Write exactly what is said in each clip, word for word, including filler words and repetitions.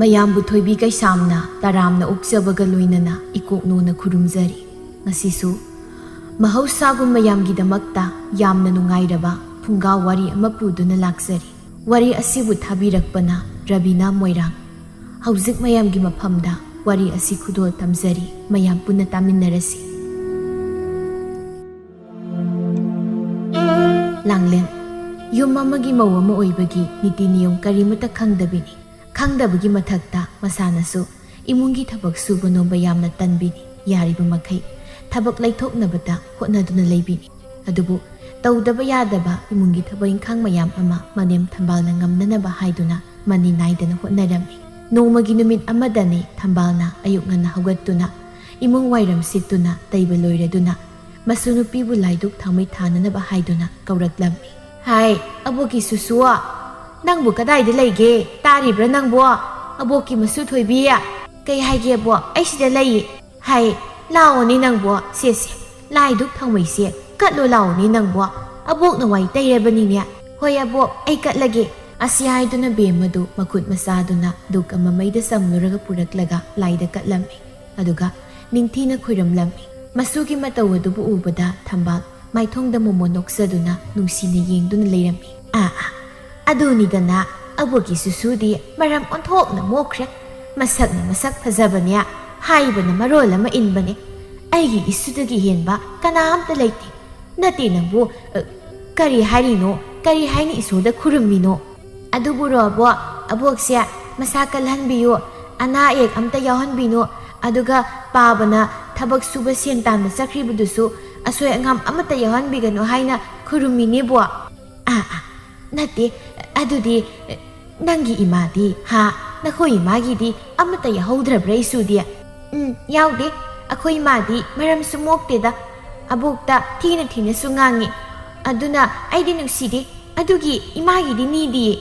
ꯃꯌꯥꯝꯕꯨ ꯊꯣꯏꯕꯤ ꯀꯩꯁꯥꯝꯅ ꯇꯔꯥꯝꯅ ꯑꯣꯛꯆꯕꯒ ꯂꯣꯏꯅꯅ ꯏꯀꯣꯛꯅꯣꯅ ꯈꯨꯔꯨꯝꯖꯔꯤ꯫ ꯉꯁꯤꯁꯨ ꯃꯍꯧꯁꯥꯒꯨꯝ ꯃꯌꯥꯝꯒꯤꯗꯃꯛꯇ ꯌꯥꯝꯅ ꯅꯨꯡꯉꯥꯏꯔꯕ ꯐꯨꯡꯒꯥ ꯋꯥꯔꯤ ꯑꯃ ꯄꯨꯗꯨꯅ ꯂꯥꯛꯆꯔꯤ꯫ ꯋꯥꯔꯤ ꯑꯁꯤꯕꯨ ꯊꯥꯕꯤꯔꯛꯄꯅ ꯔꯕꯤꯅꯥ ꯃꯣꯏꯔꯥꯡ꯫ ꯍꯧꯖꯤꯛ ꯃꯌꯥꯝꯒꯤ ꯃꯐꯝꯗ ꯋꯥꯔꯤ ꯑꯁꯤ ꯈꯨꯗꯣꯜ ꯇꯝꯖꯔꯤ, ꯃꯌꯥꯝ ꯄꯨꯟꯅ ꯇꯥꯃꯤꯟꯅꯔꯁꯤ꯫ ꯂꯥꯡꯂꯦꯟ꯫ ꯌꯨꯝ ꯑꯃꯒꯤ ꯃꯧ ꯑꯃ ꯑꯣꯏꯕꯒꯤ ꯅꯤꯇꯤ ꯅꯤꯌꯣꯝ ꯀꯔꯤꯃꯠꯇ ꯈꯪꯗꯕꯤꯅꯤ꯫ ꯈꯪꯗꯕꯒꯤ ꯃꯊꯛꯇ ꯃꯁꯥꯅꯁꯨ ꯏꯃꯨꯡꯒꯤ ꯊꯕꯛ ꯁꯨꯕ ꯅꯣꯝꯕ ꯌꯥꯝꯅ ꯇꯟꯕꯤꯅꯤ꯫ ꯌꯥꯔꯤꯕ ꯃꯈꯩ ꯊꯕꯛ ꯂꯩꯊꯣꯛꯅꯕꯇ ꯍꯣꯠꯅꯗꯨꯅ ꯂꯩꯕꯤꯅꯤ꯫ ꯑꯗꯨꯕꯨ ꯇꯧꯗꯕ ꯌꯥꯗꯕ ꯏꯃꯨꯡꯒꯤ ꯊꯕꯛ ꯏꯪꯈꯥꯡ ꯃꯌꯥꯝ ꯑꯃ ꯃꯅꯦꯝ ꯊꯝꯕꯥꯜꯅ ꯉꯝꯅꯅꯕ ꯍꯥꯏꯗꯨꯅ ꯃꯅꯤ ꯅꯥꯏꯗꯅ ꯍꯣꯠꯅꯔꯝꯃꯤ꯫ ꯅꯣꯡꯃꯒꯤ ꯅꯨꯃꯤꯠ ꯑꯃꯗꯅꯤ ꯊꯝꯕꯥꯜꯅ ꯑꯌꯨꯛ ꯉꯟꯅ ꯍꯧꯒꯠꯇꯨꯅ ꯏꯃꯨꯡ ꯋꯥꯏꯔꯝ ꯁꯤꯠꯇꯨꯅ ꯇꯩꯕ ꯂꯣꯏꯔꯗꯨꯅ ꯃꯁꯨ ꯅꯨꯄꯤꯕꯨ ꯂꯥꯏꯗꯨꯛ ꯊꯥꯎꯃꯩ ꯊꯥꯅꯅꯕ ꯍꯥꯏꯗꯨꯅ ꯀꯧꯔꯛꯂꯝꯃꯤ꯫ "ꯍꯥꯏ, ꯑꯕꯣꯛꯀꯤ ꯁꯨꯁꯨ, ꯅꯪꯕꯨ ꯀꯗꯥꯏꯗ ꯂꯩꯒꯦ? ꯇꯥꯔꯤꯕ꯭ꯔꯥ ꯅꯪꯕꯨ? ꯑꯕꯣꯛꯀꯤ ꯃꯁꯨ ꯊꯣꯏꯕꯤ!" "ꯀꯩ ꯍꯥꯏꯒꯦ ꯑꯕꯣꯛ? ꯑꯩ ꯁꯤꯗ ꯂꯩꯌꯦ꯫" "ꯍꯥꯏ, ꯂꯥꯛꯑꯣꯅꯦ ꯅꯪꯕꯨ, ꯁꯦ ꯁꯦ, ꯂꯥꯏꯗꯨꯛ ꯊꯥꯎꯃꯩꯁꯦ ꯀꯠꯂꯣ ꯂꯥꯛꯑꯣꯅꯦ ꯅꯪꯕꯨ, ꯑꯕꯣꯛꯅ ꯋꯥꯏ ꯇꯩꯔꯕꯅꯤꯅꯦ꯫" "ꯍꯣꯏ ꯑꯕꯣꯛ, ꯑꯩ ꯀꯠꯂꯒꯦ꯫" ꯑꯁꯤ ꯍꯥꯏꯗꯨꯅ ꯕꯦꯝꯃꯗꯨ ꯃꯈꯨꯠ ꯃꯁꯥꯗꯨꯅ ꯗꯨꯛ ꯑꯃ ꯃꯩꯗ ꯆꯝꯂꯨꯔꯒ ꯄꯨꯔꯛꯂꯒ ꯂꯥꯏꯗ ꯀꯠꯂꯝꯃꯤ꯫ ꯑꯗꯨꯒ ꯅꯤꯡꯊꯤꯅ ꯈꯨꯔꯨꯝꯂꯝꯃꯤ꯫ ꯃꯁꯨꯒꯤ ꯃꯇꯧ ꯑꯗꯨꯕꯨ ꯎꯕꯗ ꯊꯝꯕꯥꯜ ꯃꯥꯏꯊꯣꯡꯗ ꯃꯣꯃꯣꯟ ꯅꯣꯛꯆꯗꯨꯅ ꯅꯨꯡꯁꯤꯅ ꯌꯦꯡꯗꯨꯅ ꯂꯩꯔꯝꯃꯤ꯫ "ꯑꯥ, ꯑꯥ, ꯑꯗꯨꯅꯤꯗꯅ ꯑꯕꯣꯛꯀꯤ ꯁꯨꯁꯨꯗꯤ ꯃꯔꯝ ꯑꯣꯟꯊꯣꯛꯅ ꯃꯣꯛꯈ꯭ꯔꯦ꯫ ꯃꯁꯛꯅ ꯃꯁꯛ ꯐꯖꯕꯅꯦ, ꯍꯥꯏꯕꯅ ꯃꯔꯣꯜ ꯑꯃ ꯏꯟꯕꯅꯦ꯫ ꯑꯩꯒꯤ ꯏꯁꯨꯗꯒꯤ ꯍꯦꯟꯕ ꯀꯅꯥꯝꯇ ꯂꯩꯇꯦ꯫ ꯅꯠꯇꯦ ꯅꯪꯕꯨ, ꯑ, ꯀꯔꯤ ꯍꯥꯏꯔꯤꯅꯣ? ꯀꯔꯤ ꯍꯥꯏꯅ ꯏꯁꯣꯔꯗ ꯈꯨꯔꯨꯝꯃꯤꯅꯣ?" "ꯑꯗꯨꯕꯨꯔꯣ ꯑꯕꯣꯛ, ꯑꯕꯣꯛꯁꯦ ꯃꯁꯥ ꯀꯜꯍꯟꯕꯤꯌꯨ, ꯑꯅꯥ ꯑꯌꯦꯛ ꯑꯝꯇ ꯌꯥꯎꯍꯟꯕꯤꯅꯨ, ꯑꯗꯨꯒ ꯄꯥꯕꯅ ꯊꯕꯛ ꯁꯨꯕ ꯁꯦꯟ ꯇꯥꯟꯕ ꯆꯠꯈ꯭ꯔꯤꯕꯗꯨꯁꯨ ꯑꯁꯣꯏ ꯑꯉꯥꯝ ꯑꯃꯠꯇ ꯌꯥꯎꯍꯟꯕꯤꯒꯅꯨ ꯍꯥꯏꯅ ꯈꯨꯔꯨꯝꯃꯤꯅꯦꯕꯣ꯫" "ꯑꯥ, ꯑꯥ, ꯅꯠꯇꯦ, ꯑꯗꯨꯗꯤ ꯅꯪꯒꯤ ꯏꯃꯥꯗꯤ, ꯍꯥ? ꯅꯈꯣꯏ ꯏꯃꯥꯒꯤꯗꯤ ꯑꯃꯠꯇ ꯌꯥꯎꯍꯧꯗ꯭ꯔꯕ꯭ꯔꯥ ꯏꯁꯨꯗꯤ?" "ꯎꯝ, ꯌꯥꯎꯗꯦ꯫ ꯑꯩꯈꯣꯏ ꯏꯃꯥꯗꯤ ꯃꯔꯝꯁꯨ ꯃꯣꯛꯇꯦꯗ꯫ ꯑꯕꯣꯛꯇ ꯊꯤꯅ ꯊꯤꯅꯁꯨ ꯉꯥꯡꯉꯤ꯫ ꯑꯗꯨꯅ ꯑꯩꯗꯤ ꯅꯨꯡꯁꯤꯗꯦ꯫ ꯑꯗꯨꯒꯤ ꯏꯃꯥꯒꯤꯗꯤ ꯅꯤꯗꯤꯌꯦ꯫"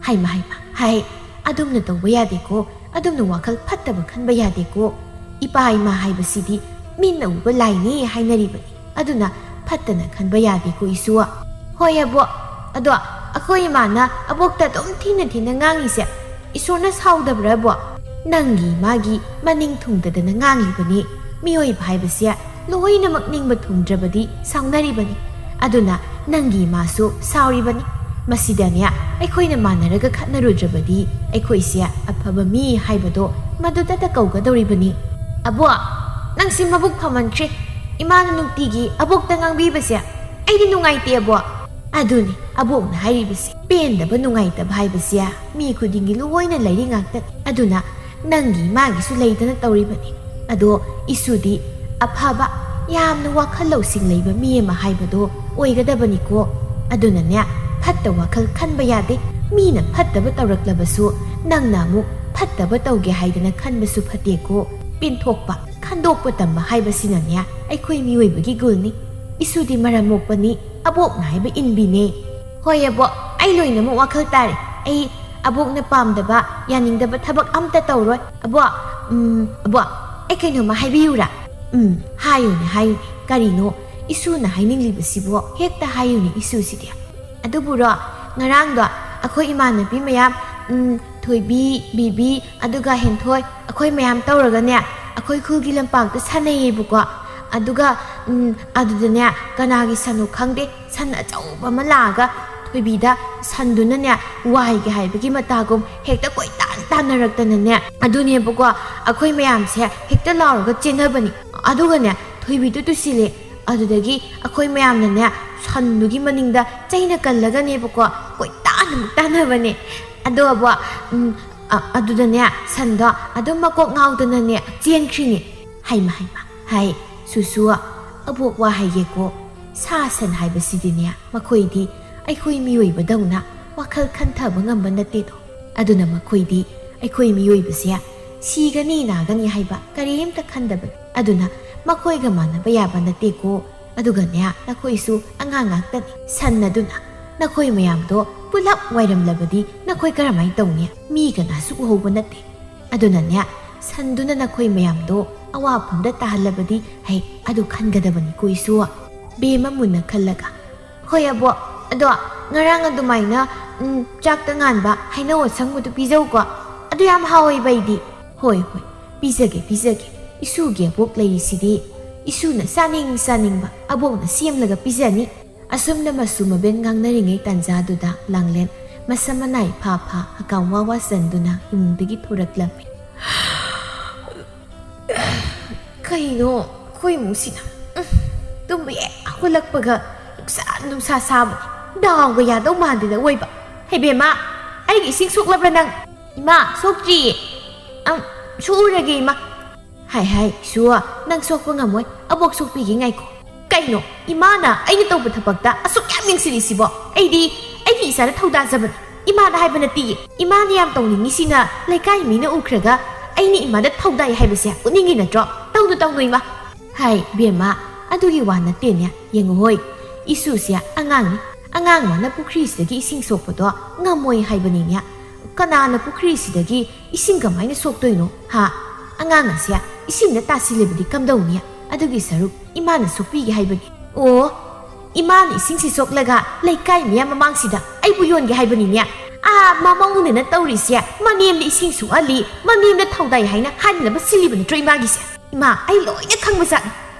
"ꯍꯥꯏꯃ, ꯍꯥꯏꯃ, ꯍꯥꯏ, ꯑꯗꯨꯝꯅ ꯇꯧꯕ ꯌꯥꯗꯦꯀꯣ, ꯑꯗꯨꯝꯅ ꯋꯥꯈꯜ ꯐꯠꯇꯕ ꯈꯟꯕ ꯌꯥꯗꯦꯀꯣ꯫ ꯏꯄꯥ ꯏꯃꯥ ꯍꯥꯏꯕꯁꯤꯗꯤ ꯃꯤꯠꯅ ꯎꯕ ꯂꯥꯏꯅꯤ ꯍꯥꯏꯅꯔꯤꯕꯅꯤ꯫ ꯑꯗꯨꯅ ꯐꯠꯇꯅ ꯈꯟꯕ ꯌꯥꯗꯦꯀꯣ ꯏꯁꯨ꯫" "ꯍꯣꯏ ꯑꯕꯣꯛ, ꯑꯗꯣ ꯑꯩꯈꯣꯏ ꯏꯃꯥꯅ ꯑꯕꯣꯛꯇ ꯑꯗꯨꯝ ꯊꯤꯅ ꯊꯤꯅ ꯉꯥꯡꯉꯤꯁꯦ "ꯏꯁꯣꯔꯅ ꯁꯥꯎꯗꯕ꯭ꯔꯕꯣ? ꯅꯪꯒꯤ ꯏꯃꯥꯒꯤ ꯃꯅꯤꯡ ꯊꯨꯡꯗꯗꯅ ꯉꯥꯡꯂꯤꯕꯅꯤ꯫ ꯃꯤꯑꯣꯏꯕ ꯍꯥꯏꯕꯁꯦ ꯂꯣꯏꯅꯃꯛ ꯅꯤꯡꯕ ꯊꯨꯡꯗ꯭ꯔꯕꯗꯤ ꯁꯥꯎꯅꯔꯤꯕꯅꯤ꯫ ꯑꯗꯨꯅ ꯅꯪꯒꯤ ꯏꯃꯥꯁꯨ ꯁꯥꯎꯔꯤꯕꯅꯤ꯫ ꯃꯁꯤꯗꯅꯦ ꯑꯩꯈꯣꯏꯅ ꯃꯥꯟꯅꯔꯒ ꯈꯠꯅꯔꯨꯗ꯭ꯔꯕꯗꯤ ꯑꯩꯈꯣꯏꯁꯦ ꯑꯐꯕ ꯃꯤ ꯍꯥꯏꯕꯗꯣ ꯃꯗꯨꯗꯇ ꯀꯧꯒꯗꯧꯔꯤꯕꯅꯤ꯫" "ꯑꯕꯣ, ꯅꯪꯁꯤ ꯃꯕꯨꯛ ꯐꯃꯟꯈ꯭ꯔꯦ꯫ ꯏꯃꯥꯅ ꯅꯨꯡꯇꯤꯒꯤ ꯑꯕꯣꯛꯇ ꯉꯥꯡꯕꯤꯕꯁꯦ ꯑꯩꯗꯤ ꯅꯨꯡꯉꯥꯏꯇꯦ, ꯑꯕꯣ꯫" ꯑꯗꯨꯅꯤ ꯑꯕꯣꯛꯅ ꯍꯥꯏꯔꯤꯕꯁꯦ꯫ ꯄꯦꯟꯗꯕ ꯅꯨꯡꯉꯥꯏꯇꯕ ꯍꯥꯏꯕꯁꯦ ꯃꯤ ꯈꯨꯗꯤꯡꯒꯤ ꯂꯣꯏꯅ ꯂꯩꯔꯤ ꯉꯥꯛꯇꯅꯤ꯫ ꯑꯗꯨꯅ ꯅꯪꯒꯤ ꯏꯃꯥꯒꯤꯁꯨ ꯂꯩꯗꯅ ꯇꯧꯔꯤꯕꯅꯤ꯫ ꯑꯗꯣ ꯏꯁꯨꯗꯤ ꯑꯐꯕ, ꯌꯥꯝꯅ ꯋꯥꯈꯜ ꯂꯧꯁꯤꯡ ꯂꯩꯕ ꯃꯤ ꯑꯃ ꯍꯥꯏꯕꯗꯣ ꯑꯣꯏꯒꯗꯕꯅꯤꯀꯣ꯫ ꯑꯗꯨꯅꯅꯦ, ꯐꯠꯇ ꯋꯥꯈꯜ ꯈꯟꯕ ꯌꯥꯗꯦ꯫ ꯃꯤꯅ ꯐꯠꯇꯕ ꯇꯧꯔꯛꯂꯕꯁꯨ ꯅꯪꯅ ꯑꯃꯨꯛ ꯐꯠꯇꯕ ꯇꯧꯒꯦ ꯍꯥꯏꯗꯅ ꯈꯟꯕꯁꯨ ꯐꯠꯇꯦꯀꯣ꯫ ꯄꯦꯟꯊꯣꯛꯄ, ꯈꯟꯗꯣꯛꯄ ꯇꯝꯕ ꯍꯥꯏꯕꯁꯤꯅꯅꯦ ꯑꯩꯈꯣꯏ ꯃꯤꯑꯣꯏꯕꯒꯤ ꯒꯨꯜꯅꯤ꯫ ꯏꯁꯨꯗꯤ ꯃꯔꯝ ꯃꯣꯛꯄꯅꯤ, ꯑꯕꯣꯛꯅ ꯍꯥꯏꯕ ꯏꯟꯕꯤꯅꯦ꯫ "ꯍꯣꯏ ꯑꯕꯣꯛ, ꯑꯩ ꯂꯣꯏꯅꯃꯛ ꯋꯥꯈꯜ ꯇꯥꯔꯦ꯫ ꯑꯩ ꯑꯕꯣꯛꯅ ꯄꯥꯝꯗꯕ, ꯌꯥꯅꯤꯡꯗꯕ ꯊꯕꯛ ꯑꯝꯇ ꯇꯧꯔꯣꯏ꯫ ꯑꯕꯣꯛ, ꯎꯝ, ꯑꯕꯣꯛ, ꯑꯩ ꯀꯩꯅꯣꯝꯃ ꯍꯥꯏꯕꯤꯌꯨꯔꯥ?" "ꯎꯝ, ꯍꯥꯏꯌꯨꯅꯦ, ꯍꯥꯏꯌꯨꯅꯦ꯫ ꯀꯔꯤꯅꯣ ꯏꯁꯨꯅ ꯍꯥꯏꯅꯤꯡꯂꯤꯕꯁꯤꯕꯣ? ꯍꯦꯛꯇ ꯍꯥꯏꯌꯨꯅꯦ ꯏꯁꯨꯁꯤꯗꯤ꯫" "ꯑꯗꯨꯕꯨꯔꯣ, ꯉꯔꯥꯡꯗꯣ ꯑꯩꯈꯣꯏ ꯏꯃꯥꯟꯅꯕꯤ ꯃꯌꯥꯝ, ꯎꯝ, ꯊꯣꯏꯕꯤ, ꯕꯤꯕꯤ, ꯑꯗꯨꯒ ꯍꯦꯟꯊꯣꯏ, ꯑꯩꯈꯣꯏ ꯃꯌꯥꯝ ꯇꯧꯔꯒꯅꯦ, ꯑꯩꯈꯣꯏ ꯈꯨꯜꯒꯤ ꯂꯝꯄꯥꯛꯇ ꯁꯥꯟꯅꯩꯌꯦꯕꯀꯣ꯫ ꯑꯗꯨꯒ, ꯎꯝ, ꯑꯗꯨꯗꯅꯦ, ꯀꯅꯥꯒꯤ ꯁꯟꯅꯣ ꯈꯪꯗꯦ, ꯁꯟ ꯑꯆꯧꯕ ꯑꯃ ꯂꯥꯛꯑꯒ ꯊꯣꯏꯕꯤꯗ ꯁꯟꯗꯨꯅꯅꯦ ꯋꯥꯏꯒꯦ ꯍꯥꯏꯕꯒꯤ ꯃꯇꯥꯒꯨꯝ ꯍꯦꯛꯇ ꯀꯣꯏꯇꯥꯟ ꯇꯥꯟꯅꯔꯛꯇꯅꯅꯦ꯫ ꯑꯗꯨꯅꯦꯕꯀꯣ, ꯑꯩꯈꯣꯏ ꯃꯌꯥꯝꯁꯦ ꯍꯦꯛꯇ ꯂꯥꯎꯔꯒ ꯆꯦꯟꯅꯕꯅꯤ꯫ ꯑꯗꯨꯒꯅꯦ, ꯊꯣꯏꯕꯤꯗꯨ ꯇꯨꯁꯤꯜꯂꯦ꯫ ꯑꯗꯨꯗꯒꯤ ꯑꯩꯈꯣꯏ ꯃꯌꯥꯝꯅꯅꯦ, ꯁꯟꯗꯨꯒꯤ ꯃꯅꯤꯡꯗ ꯆꯩꯅ ꯀꯜꯂꯒꯅꯦꯕꯀꯣ, ꯀꯣꯏꯇꯥꯟ ꯑꯃꯨꯛ ꯇꯥꯟꯅꯕꯅꯦ꯫ ꯑꯗꯣ ꯑꯕꯣ, ꯎꯝ, ꯑ-, ꯑꯗꯨꯗꯅꯦ, ꯁꯟꯗꯣ ꯑꯗꯨꯝ ꯃꯀꯣꯛ ꯉꯥꯎꯗꯅꯅꯦ ꯆꯦꯟꯈ꯭ꯔꯤꯅꯦ꯫" "ꯍꯩꯃ, ꯍꯩꯃ, ꯍꯥꯏ, ꯁꯨꯁꯨ, ꯑꯕꯣꯛ ꯋꯥ ꯍꯥꯏꯒꯦꯀꯣ, ꯁꯥ ꯁꯟ ꯍꯥꯏꯕꯁꯤꯗꯤꯅꯦ, ꯃꯈꯣꯏꯗꯤ ꯑꯩꯈꯣꯏ ꯃꯤꯑꯣꯏꯕꯗꯧꯅ ꯋꯥꯈꯜ ꯈꯟꯊꯕ ꯉꯝꯕ ꯅꯠꯇꯦꯗꯣ꯫ ꯑꯗꯨꯅ ꯃꯈꯣꯏꯗꯤ ꯑꯩꯈꯣꯏ ꯃꯤꯑꯣꯏꯕꯁꯦ ꯁꯤꯒꯅꯤ ꯅꯥꯒꯅꯤ ꯍꯥꯏꯕ ꯀꯔꯤꯝꯇ ꯈꯟꯗꯕꯅꯤ꯫ ꯑꯗꯨꯅ ꯃꯈꯣꯏꯒ ꯃꯥꯟꯅꯕ ꯌꯥꯕ ꯅꯠꯇꯦꯀꯣ꯫ ꯑꯗꯨꯒꯅꯦ, ꯅꯈꯣꯏꯁꯨ ꯑꯉꯥꯡ ꯉꯥꯛꯇꯅꯤ꯫ ꯁꯟ ꯑꯗꯨꯅ ꯅꯈꯣꯏ ꯃꯌꯥꯝꯗꯣ ꯄꯨꯂꯞ ꯋꯥꯏꯔꯝꯂꯕꯗꯤ ꯅꯈꯣꯏ ꯀꯔꯝꯍꯥꯏꯅ ꯇꯧꯅꯤ? ꯃꯤ ꯀꯅꯥꯁꯨ ꯎꯍꯧꯕ ꯅꯠꯇꯦ꯫ ꯑꯗꯨꯅꯅꯦ, ꯁꯟꯗꯨꯅ ꯅꯈꯣꯏ ꯃꯌꯥꯝꯗꯣ ꯑꯋꯥꯐꯝꯗ ꯇꯥꯍꯜꯂꯕꯗꯤ ꯍꯩ ꯑꯗꯨ ꯈꯟꯒꯗꯕꯅꯤꯀꯣ ꯏꯁꯨ꯫" ꯕꯦꯝꯃ ꯃꯨꯟꯅ ꯈꯜꯂꯒ, "ꯍꯣꯏ ꯑꯕꯣꯛ, ꯑꯗꯣ ꯉꯔꯥꯡ ꯑꯗꯨꯃꯥꯏꯅ, ꯎꯝ, ꯆꯥꯛꯇ ꯉꯥꯟꯕ ꯍꯩꯅꯧ ꯑꯁꯪꯕꯗꯨ ꯄꯤꯖꯧꯀꯣ꯫ ꯑꯗꯨ ꯌꯥꯝ ꯍꯥꯎꯋꯦꯕ ꯑꯩꯗꯤ꯫ ꯍꯣꯏ, ꯍꯣꯏ, ꯄꯤꯖꯒꯦ, ꯄꯤꯖꯒꯦ꯫ ꯏꯁꯨꯒꯤ ꯑꯕꯣꯛ ꯂꯩꯔꯤꯁꯤꯗꯤ꯫ ꯏꯁꯨꯅ ꯆꯥꯅꯤꯡ ꯆꯥꯅꯤꯡꯕ ꯑꯕꯣꯛꯅ ꯁꯦꯝꯂꯒ ꯄꯤꯖꯅꯤ꯫ ꯑꯁꯨꯝꯅ ꯃꯁꯨ ꯃꯕꯦꯟ ꯉꯥꯡꯅꯔꯤꯉꯩ ꯇꯥꯟꯖꯥꯗꯨꯗ ꯂꯥꯡꯂꯦꯟ ꯃꯁꯝ ꯃꯅꯥꯏ ꯐꯥ ꯐꯥ ꯍꯀꯥꯝ ꯋꯥ ꯋꯥ ꯆꯟꯗꯨꯅ ꯏꯃꯨꯡꯗꯒꯤ ꯊꯣꯔꯛꯂꯝꯃꯤ꯫ ꯀꯩꯅꯣ ꯑꯩꯈꯣꯏ ꯏꯃꯨꯡꯁꯤꯅ? ꯎꯝ, ꯇꯨꯝꯕ ꯍꯦꯛ ꯍꯧꯒꯠꯂꯛꯄꯒ ꯅꯨꯡꯁꯥ, ꯅꯨꯡꯁꯥ ꯁꯥꯕꯅꯤ꯫ ꯗꯥꯎꯒ ꯌꯥꯗꯧ ꯃꯥꯟꯗꯦꯗ ꯑꯣꯏꯕ꯫ ꯍꯩꯕꯦꯝꯃ, ꯑꯩꯒꯤ ꯏꯁꯤꯡ ꯁꯣꯛꯂꯕ꯭ꯔꯥ ꯅꯪ? ꯏꯃꯥ, ꯁꯣꯛꯇ꯭ꯔꯤꯌꯦ꯫ ꯑꯝ, ꯁꯣꯛꯎꯔꯒꯦ ꯏꯃꯥ꯫ ꯍꯥꯏ ꯍꯥꯏ, ꯁꯨ, ꯅꯪ ꯁꯣꯛꯄ ꯉꯝꯃꯣꯏ꯫ ꯑꯕꯣꯛ ꯁꯣꯛꯄꯤꯒꯦ, ꯉꯥꯏꯈꯣ꯫ ꯀꯩꯅꯣ? ꯏꯃꯥꯅ ꯑꯩꯅ ꯇꯧꯕ ꯊꯕꯛꯇ ꯑꯁꯨꯛ ꯌꯥꯝ ꯌꯦꯡꯁꯤꯜꯂꯤꯁꯤꯕꯣ? ꯑꯩꯗꯤ ꯑꯩꯒꯤ ꯏꯆꯥꯗ ꯊꯧꯗꯥꯖꯕꯅꯤ꯫ ꯏꯃꯥꯅ ꯍꯥꯏꯕ ꯅꯠꯇꯤꯌꯦ꯫ ꯏꯃꯥꯅ ꯌꯥꯝ ꯇꯧꯅꯤꯡꯉꯤꯁꯤꯅ ꯂꯩꯀꯥꯏ ꯃꯤꯅ ꯎꯈ꯭ꯔꯒ ꯑꯩꯅ ꯏꯃꯥꯗ ꯊꯧꯗꯥꯏ ꯍꯥꯏꯕꯁꯦ ꯎꯠꯅꯤꯡꯉꯤ ꯅꯠꯇ꯭ꯔꯣ? ꯇꯧꯅꯨ, ꯇꯧꯅꯨ ꯏꯃꯥ꯫ ꯍꯥꯏ, ꯕꯦꯝꯃ, ꯑꯗꯨꯒꯤ ꯋꯥ ꯅꯠꯇꯦꯅꯦ꯫ ꯌꯦꯡꯉꯨꯍꯣꯏ, ꯏꯁꯨꯁꯦ ꯑꯉꯥꯡꯅꯤ꯫ ꯑꯉꯥꯡ ꯃꯥꯅ ꯄꯨꯈ꯭ꯔꯤꯁꯤꯗꯒꯤ ꯏꯁꯤꯡ ꯁꯣꯛꯄꯗꯣ ꯉꯝꯃꯣꯏ ꯍꯥꯏꯕꯅꯤꯅꯦ꯫ ꯀꯅꯥꯅ ꯄꯨꯈ꯭ꯔꯤꯁꯤꯗꯒꯤ ꯏꯁꯤꯡ ꯀꯃꯥꯏꯅ ꯁꯣꯛꯇꯣꯏꯅꯣ? ꯍꯥ? ꯑꯉꯥꯡ ꯑꯁꯦ ꯏꯁꯤꯡꯗ ꯇꯥꯁꯤꯜꯂꯕꯗꯤ ꯀꯝꯗꯧꯅꯤ? ꯑꯗꯨꯒꯤ ꯁꯔꯨꯛ ꯏꯃꯥꯅ ꯁꯣꯛꯄꯤꯒꯦ ꯍꯥꯏꯕꯅꯤ꯫ ꯑꯣ, ꯏꯃꯥꯅ ꯏꯁꯤꯡꯁꯤ ꯁꯣꯛꯂꯒ ꯂꯩꯀꯥꯏ ꯃꯤꯌꯥꯝ ꯃꯃꯥꯡꯁꯤꯗ ꯑꯩꯕꯨ ꯌꯣꯟꯒꯦ ꯍꯥꯏꯕꯅꯤꯅꯦ꯫ ꯑꯥ, ꯃꯃꯧꯅꯦꯅ ꯇꯧꯔꯤꯁꯦ, ꯃꯅꯦꯝꯗ ꯏꯁꯤꯡ ꯁꯣꯛꯍꯜꯂꯤ, ꯃꯅꯦꯝꯗ ꯊꯧꯗꯥꯏ ꯍꯥꯏꯅ ꯍꯥꯏꯅꯅꯕ ꯁꯤꯜꯂꯤꯕ ꯅꯠꯇ꯭ꯔꯣ ꯏꯃꯥꯒꯤꯁꯦ? ꯏꯃꯥ, ꯑꯩ ꯂꯣꯏꯅ ꯈꯪꯕ ꯖꯥꯠꯅꯤ꯫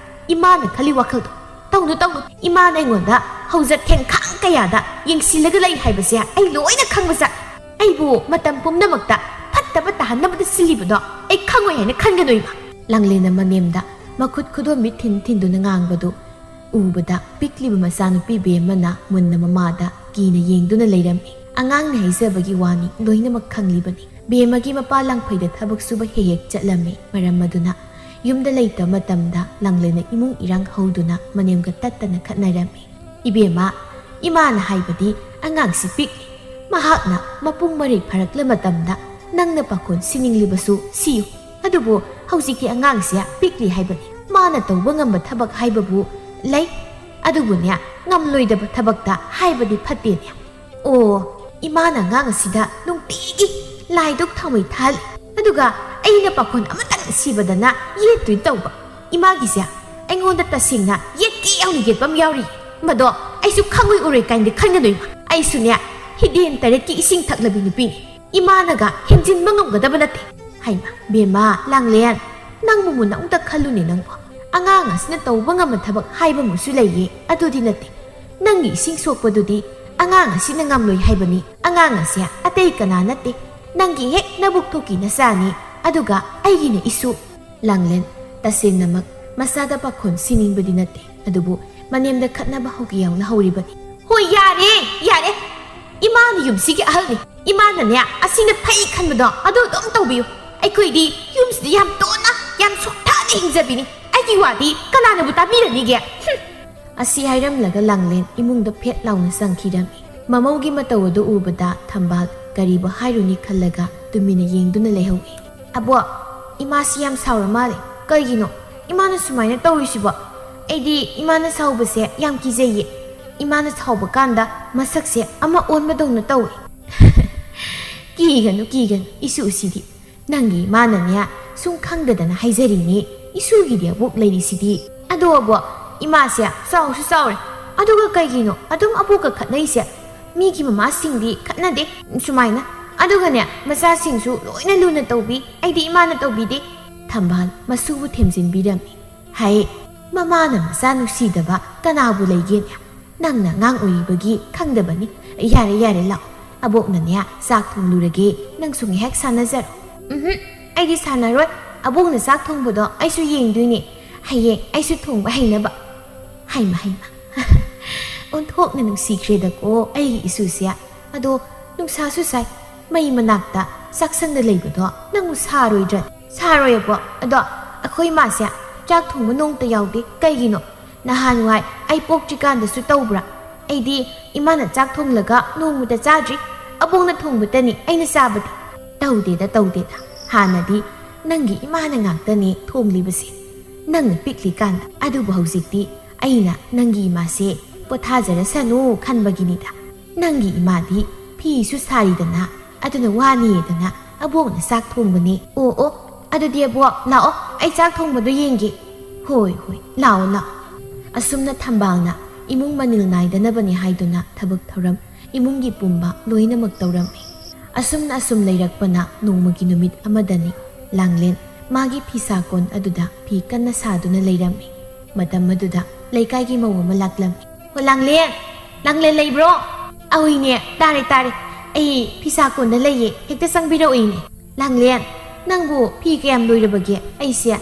ꯏꯃꯥꯅ ꯈꯜꯂꯤ ꯋꯥꯈꯜꯗꯣ꯫ ꯇꯧꯅꯨ, ꯇꯧꯅꯨ꯫ ꯏꯃꯥꯅ ꯑꯩꯉꯣꯟꯗ ꯍꯧꯖ ꯊꯦꯡꯈꯥꯡ ꯀꯌꯥꯗ ꯌꯦꯡꯁꯤꯜꯂꯒ ꯂꯩ ꯍꯥꯏꯕꯁꯦ ꯑꯩ ꯂꯣꯏꯅ ꯈꯪꯕ ꯖꯥꯠꯅꯤ꯫ ꯑꯩꯕꯨ ꯃꯇꯝ ꯄꯨꯝꯅꯃꯛꯇ ꯐꯠꯇꯕ ꯇꯥꯍꯟꯅꯕꯗ ꯁꯤꯜꯂꯤꯕꯗꯣ ꯑꯩ ꯈꯪꯉꯣꯏ ꯍꯥꯏꯅ ꯈꯟꯒꯅꯨ ꯏꯃꯥ꯫ ꯂꯥꯡꯂꯦꯟꯅ ꯃꯅꯦꯝꯗ ꯃꯈꯨꯠ ꯈꯨꯗꯣꯝꯕꯤ ꯊꯤꯟ ꯊꯤꯟꯗꯨꯅ ꯉꯥꯡꯕꯗꯨ ꯎꯕꯗ ꯄꯤꯛꯂꯤꯕ ꯃꯆꯥꯅꯨꯄꯤ ꯕꯦꯝꯃꯅ ꯃꯨꯟꯅ ꯃꯃꯥꯗ ꯀꯤꯅ ꯌꯦꯡꯗꯨꯅ ꯂꯩꯔꯝꯃꯤ꯫ ꯑꯉꯥꯡꯅ ꯍꯥꯏꯖꯕꯒꯤ ꯋꯥꯅꯤ, ꯂꯣꯏꯅꯃꯛ ꯈꯪꯂꯤꯕꯅꯤ꯫ ꯕꯦꯝꯃꯒꯤ ꯃꯄꯥ ꯂꯪꯐꯩꯗ ꯊꯕꯛ ꯁꯨꯕ ꯍꯦꯛ ꯍꯦꯛ ꯆꯠꯂꯝꯃꯤ꯫ ꯃꯔꯝ ꯑꯗꯨꯅ ꯌꯨꯝꯗ ꯂꯩꯇꯕ ꯃꯇꯝꯗ ꯂꯥꯡꯂꯦꯟꯅ ꯏꯃꯨꯡ ꯏꯔꯥꯡ ꯍꯧꯗꯨꯅ ꯃꯅꯦꯝꯒ ꯇꯠꯇꯅ ꯈꯠꯅꯔꯝꯃꯤ꯫ "ꯏꯕꯦꯝꯃ, ꯏꯃꯥꯅ ꯍꯥꯏꯕꯗꯤ ꯑꯉꯥꯡꯁꯤ ꯄꯤꯛꯂꯤ꯫ ꯃꯍꯥꯛꯅ ꯃꯄꯨꯡ ꯃꯔꯩ ꯐꯥꯔꯛꯂ ꯃꯇꯝꯗ ꯅꯪꯅ ꯄꯥꯈꯣꯟ ꯁꯤꯅꯤꯡꯂꯤꯕꯁꯨ ꯁꯤꯌꯨ꯫ ꯑꯗꯨꯕꯨ ꯍꯧꯖꯤꯛꯇꯤ ꯑꯉꯥꯡꯁꯤ ꯄꯤꯛꯂꯤ ꯍꯥꯏꯕꯅꯤ꯫ ꯃꯥꯅ ꯇꯧꯕ ꯉꯝꯕ ꯊꯕꯛ ꯍꯥꯏꯕꯕꯨ ꯂꯩ꯫ ꯑꯗꯨꯕꯨꯅꯦ, ꯉꯝꯂꯣꯏꯗꯕ ꯊꯕꯛꯇ ꯍꯥꯏꯕꯗꯤ ꯐꯠꯇꯦꯅꯦ꯫ ꯑꯣ, ꯏꯃꯥꯅ ꯑꯉꯥꯡ ꯑꯁꯤꯗ ꯅꯨꯡꯇꯤꯒꯤ ꯂꯥꯏꯗꯨꯛ ꯊꯥꯎꯃꯩ ꯊꯥꯍꯜꯂꯤ꯫ ꯑꯗꯨꯒ ꯑꯩꯅ ꯄꯥꯈꯣꯟ ꯑꯃꯇꯪ ꯁꯤꯕꯗꯅ ꯌꯦꯠꯇꯣꯏ ꯇꯧꯕ꯫ ꯏꯃꯥꯒꯤꯁꯦ ꯑꯩꯉꯣꯟꯗ ꯇꯁꯦꯡꯅ ꯌꯦꯠꯀꯦ ꯌꯥꯎꯅ ꯌꯦꯠꯄ ꯑꯃ ꯌꯥꯎꯔꯤ꯫ ꯃꯗꯣ ꯑꯩꯁꯨ ꯈꯪꯉꯣꯏ ꯎꯔꯣꯏ ꯀꯥꯏꯅꯗꯤ ꯈꯟꯒꯅꯨ ꯏꯃꯥ꯫ ꯑꯩꯁꯨꯅꯦ ꯍꯤꯗꯦꯟ ꯇꯔꯦꯠꯀꯤ ꯏꯁꯤꯡ ꯊꯛꯂꯕꯤ ꯅꯨꯄꯤꯅꯤ꯫ ꯏꯃꯥꯅꯒ ꯍꯦꯟꯖꯤꯟꯕ ꯉꯝꯒꯗꯕ ꯅꯠꯇꯦ꯫ ꯍꯩꯃ ꯕꯦꯝꯃ, ꯂꯥꯡꯂꯦꯟ, ꯅꯪꯕꯨ ꯃꯨꯟꯅ ꯑꯃꯨꯛꯇ ꯈꯜꯂꯨꯅꯦ ꯅꯪꯕꯨ꯫ ꯑꯉꯥꯡ ꯑꯁꯤꯅ ꯇꯧꯕ ꯉꯝꯕ ꯊꯕꯛ ꯍꯥꯏꯕ ꯑꯃꯁꯨ ꯂꯩꯌꯦ꯫ ꯑꯗꯨꯗꯤ ꯅꯠꯇꯦ꯫ ꯅꯪꯒꯤ ꯏꯁꯤꯡ ꯁꯣꯛꯄꯗꯨꯗꯤ ꯑꯉꯥꯡ ꯑꯁꯤꯅ ꯉꯝꯂꯣꯏ ꯍꯥꯏꯕꯅꯤ꯫ ꯑꯉꯥꯡ ꯑꯁꯦ ꯑꯇꯩ ꯀꯅꯥ ꯅꯠꯇꯦ, ꯅꯪꯒꯤ ꯍꯦꯛ ꯅꯕꯨꯛ ꯊꯣꯛꯀꯤ ꯅꯆꯥꯅꯤ꯫ ꯑꯗꯨꯒ ꯑꯩꯒꯤꯅ ꯏꯁꯨ꯫ ꯂꯥꯡꯂꯦꯟ ꯇꯁꯦꯡꯅꯃꯛ ꯃꯆꯥꯗ ꯄꯥꯈꯣꯟ ꯁꯤꯅꯤꯡꯕꯗꯤ ꯅꯠꯇꯦ, ꯑꯗꯨꯕꯨ ꯃꯅꯦꯝꯗ ꯈꯠꯅꯕ ꯍꯧꯒꯦ ꯌꯥꯎꯅ ꯍꯧꯔꯤꯕꯅꯤ꯫ ꯍꯣꯏ, ꯌꯥꯔꯦ, ꯌꯥꯔꯦ꯫ ꯏꯃꯥꯅ ꯌꯨꯝꯁꯤꯒꯤ ꯑꯍꯜꯅꯤ꯫ ꯏꯃꯥꯅꯅꯦ ꯑꯁꯤꯅ ꯐꯩ ꯈꯟꯕꯗꯣ ꯑꯗꯨ ꯑꯗꯨꯝ ꯇꯧꯕꯤꯌꯨ꯫ ꯑꯩꯈꯣꯏꯗꯤ ꯌꯨꯝꯁꯤꯗ ꯌꯥꯝ ꯇꯣꯟꯅ, ꯌꯥꯝ ꯁꯣꯛꯊꯅ ꯍꯤꯡꯖꯕꯤꯅꯤ꯫ ꯑꯩꯒꯤ ꯋꯥꯗꯤ ꯀꯅꯥꯅꯕꯨ ꯇꯥꯕꯤꯔꯅꯤꯒꯦ? ꯍꯨꯝ꯫ ꯑꯁꯤ ꯍꯥꯏꯔꯝꯂꯒ ꯂꯥꯡꯂꯦꯟ ꯏꯃꯨꯡꯗ ꯐꯦꯠ ꯂꯥꯎꯅ ꯆꯪꯈꯤꯔꯝꯃꯤ꯫ ꯃꯃꯧꯒꯤ ꯃꯇꯧ ꯑꯗꯨ ꯎꯕꯗ ꯊꯝꯕꯥꯜ ꯀꯔꯤꯕꯨ ꯍꯥꯏꯔꯨꯅꯤ ꯈꯜꯂꯒ ꯇꯨꯃꯤꯟꯅ ꯌꯦꯡꯗꯨꯅ ꯂꯩꯍꯧꯏ꯫ "ꯑꯕꯣ, ꯏꯃꯥꯁꯤ ꯌꯥꯝ ꯁꯥꯎꯔ ꯃꯥꯜꯂꯦ꯫ ꯀꯩꯒꯤꯅꯣ ꯏꯃꯥꯅ ꯁꯨꯃꯥꯏꯅ ꯇꯧꯔꯤꯁꯤꯕꯣ? ꯑꯩꯗꯤ ꯏꯃꯥꯅ ꯁꯥꯎꯕꯁꯦ ꯌꯥꯝ ꯀꯤꯖꯩꯌꯦ꯫ ꯏꯃꯥꯅ ꯁꯥꯎꯕ ꯀꯥꯟꯗ ꯃꯁꯛꯁꯦ ꯑꯃ ꯑꯣꯟꯕꯗꯧꯅ ꯇꯧꯏ꯫" "ꯀꯤꯒꯅꯨ, ꯀꯤꯒꯅꯨ, ꯏꯁꯨ ꯎꯁꯤꯗꯤ꯫ ꯅꯪꯒꯤ ꯏꯃꯥꯅꯅꯦ ꯁꯨꯝ ꯈꯪꯗꯗꯅ ꯍꯥꯏꯖꯔꯤꯅꯤ꯫ ꯏꯁꯨꯒꯤꯗꯤ ꯑꯕꯣꯛ ꯂꯩꯔꯤꯁꯤꯗꯤ꯫" "ꯑꯗꯣ ꯑꯕꯣ, ꯏꯃꯥꯁꯦ ꯆꯥꯎꯁꯨ ꯆꯥꯎꯔꯦ꯫ ꯑꯗꯨꯒ ꯀꯩꯒꯤꯅꯣ ꯑꯗꯨꯝ ꯑꯕꯣꯛꯀ ꯈꯠꯅꯩꯁꯦ? ꯃꯤꯒꯤ ꯃꯃꯥꯁꯤꯡꯗꯤ ꯈꯠꯅꯗꯦ ꯁꯨꯃꯥꯏꯅ꯫ ꯑꯗꯨꯒꯅꯦ ꯃꯆꯥꯁꯤꯡꯁꯨ ꯂꯣꯏꯅ ꯂꯨꯅ ꯇꯧꯕꯤ꯫ ꯑꯩꯗꯤ ꯏꯃꯥꯅ ꯇꯧꯕꯤꯗꯦ꯫" ꯊꯝꯕꯥꯜ ꯃꯁꯨꯕꯨ ꯊꯦꯝꯖꯤꯟꯕꯤꯔꯝꯃꯤ꯫ "ꯍꯩ, ꯃꯃꯥꯅ ꯃꯆꯥ ꯅꯨꯡꯁꯤꯗꯕ ꯀꯅꯥꯕꯨ ꯂꯩꯒꯦꯅꯦ? ꯅꯪꯅ ꯑꯉꯥꯡ ꯑꯣꯏꯔꯤꯕꯒꯤ ꯈꯪꯗꯕꯅꯤ꯫ ꯌꯥꯔꯦ, ꯌꯥꯔꯦ, ꯂꯥꯛꯑꯣ꯫ ꯑꯕꯣꯛꯅꯅꯦ ꯆꯥꯛ ꯊꯣꯡꯂꯨꯔꯒꯦ, ꯅꯪꯁꯨ ꯉꯥꯏꯍꯥꯛ ꯁꯥꯟꯅꯖꯔꯣ꯫" "ꯎꯝꯍꯨꯝ, ꯑꯩꯗꯤ ꯁꯥꯟꯅꯔꯣꯏ꯫ ꯑꯕꯣꯛꯅ ꯆꯥꯛ ꯊꯣꯡꯕꯗꯣ ꯑꯩꯁꯨ ꯌꯦꯡꯗꯣꯏꯅꯦ꯫ ꯍꯌꯦꯡ ꯑꯩꯁꯨ ꯊꯣꯡꯕ ꯍꯩꯅꯕ꯫" ꯍꯩꯃ, ꯍꯩꯃ꯫ ꯑꯣꯟꯊꯣꯛꯅ ꯅꯨꯡꯁꯤꯈ꯭ꯔꯦꯗꯀꯣ ꯑꯩꯒꯤ ꯏꯁꯨꯁꯦ꯫ ꯑꯗꯣ ꯅꯨꯡꯁꯥꯁꯨ ꯁꯥꯏ, ꯃꯩ ꯃꯅꯥꯛꯇ ꯆꯥꯛꯁꯪꯗ ꯂꯩꯕꯗꯣ ꯅꯪꯕꯨ ꯁꯥꯔꯣꯏꯗ꯭ꯔꯅꯦ? "ꯁꯥꯔꯣꯏ ꯑꯕꯣ꯫ ꯑꯗꯣ ꯑꯩꯈꯣꯏ ꯏꯃꯥꯁꯦ ꯆꯥꯛ ꯊꯣꯡꯕ ꯅꯣꯡꯇ ꯌꯥꯎꯗꯦ꯫ ꯀꯩꯒꯤꯅꯣ? ꯅꯍꯥꯟꯋꯥꯏ ꯑꯩ ꯄꯣꯛꯇ꯭ꯔꯤꯀꯥꯟꯗꯁꯨ ꯇꯧꯕ꯭ꯔꯥ? ꯑꯩꯗꯤ ꯏꯃꯥꯅ ꯆꯥꯛ ꯊꯣꯡꯂꯒ ꯅꯣꯡꯃꯇ ꯆꯥꯗ꯭ꯔꯤ꯫ ꯑꯕꯣꯛꯅ ꯊꯣꯡꯕꯇꯅꯤ ꯑꯩꯅ ꯆꯥꯕꯗꯤ꯫" "ꯇꯧꯗꯦꯗ, ꯇꯧꯗꯦꯗ꯫ ꯍꯥꯟꯅꯗꯤ ꯅꯪꯒꯤ ꯏꯃꯥꯅ ꯉꯥꯛꯇꯅꯤ ꯊꯣꯡꯂꯤꯕꯁꯦ, ꯅꯪꯅ ꯄꯤꯛꯂꯤꯀꯥꯟꯗ꯫ ꯑꯗꯨꯕꯨ ꯍꯧꯖꯤꯛꯇꯤ ꯑꯩꯅ ꯅꯪꯒꯤ ꯏꯃꯥꯁꯦ ꯄꯣꯊꯥꯖꯔꯁꯅꯨ ꯈꯟꯕꯒꯤꯅꯤꯗ꯫ ꯅꯪꯒꯤ ꯏꯃꯥꯗꯤ ꯐꯤꯁꯨ ꯁꯥꯔꯤꯗꯅ, ꯑꯗꯨꯅ ꯋꯥꯅꯤꯗꯅ ꯑꯕꯣꯛꯅ ꯆꯥꯛ ꯊꯣꯡꯕꯅꯦ꯫" "ꯑꯣ, ꯑꯣ, ꯑꯗꯨꯗꯤ ꯑꯕꯣꯛ, ꯂꯥꯛꯑꯣ, ꯑꯩ ꯆꯥꯛ ꯊꯣꯡꯕꯗꯣ ꯌꯦꯡꯒꯦ꯫" "ꯍꯣꯏ, ꯍꯣꯏ, ꯂꯥꯛꯑꯣ, ꯂꯥꯛꯑꯣ꯫" ꯑꯁꯨꯝꯅ ꯊꯝꯕꯥꯜꯅ ꯏꯃꯨꯡ ꯃꯅꯤꯜ ꯅꯥꯏꯗꯅꯕꯅꯤ ꯍꯥꯏꯗꯨꯅ ꯊꯕꯛ ꯊꯧꯔꯝ ꯏꯃꯨꯡꯒꯤ ꯄꯨꯝꯕ ꯂꯣꯏꯅꯃꯛ ꯇꯧꯔꯝꯃꯤ꯫ ꯑꯁꯨꯝꯅ ꯑꯁꯨꯝ ꯂꯩꯔꯛꯄꯅ ꯅꯣꯡꯃꯒꯤ ꯅꯨꯃꯤꯠ ꯑꯃꯗꯅꯤ ꯂꯥꯡꯂꯦꯟ ꯃꯥꯒꯤ ꯐꯤꯁꯥ ꯀꯣꯟ ꯑꯗꯨꯗ ꯐꯤ ꯀꯟꯅ ꯁꯥꯗꯨꯅ ꯂꯩꯔꯝꯃꯤ꯫ ꯃꯇꯝ ꯑꯗꯨꯗ ꯂꯩꯀꯥꯏꯒꯤ ꯃꯧ ꯑꯃ ꯂꯥꯛꯂꯝꯃꯤ꯫ "ꯍꯣ ꯂꯥꯡꯂꯦꯟ, ꯂꯥꯡꯂꯦꯟ ꯂꯩꯕ꯭ꯔꯣ?" "ꯑꯍꯣꯏꯅꯦ, ꯇꯥꯔꯦ ꯇꯥꯔꯦ꯫ ꯑꯩ ꯐꯤꯁꯥ ꯀꯣꯟꯗ ꯂꯩꯌꯦ, ꯍꯦꯛꯇ ꯆꯪꯕꯤꯔꯛꯑꯣꯅꯦ꯫" "ꯂꯥꯡꯂꯦꯟ, ꯅꯪꯕꯨ ꯐꯤ ꯀꯌꯥꯝ ꯂꯣꯏꯔꯕꯒꯦ? ꯑꯩꯁꯦ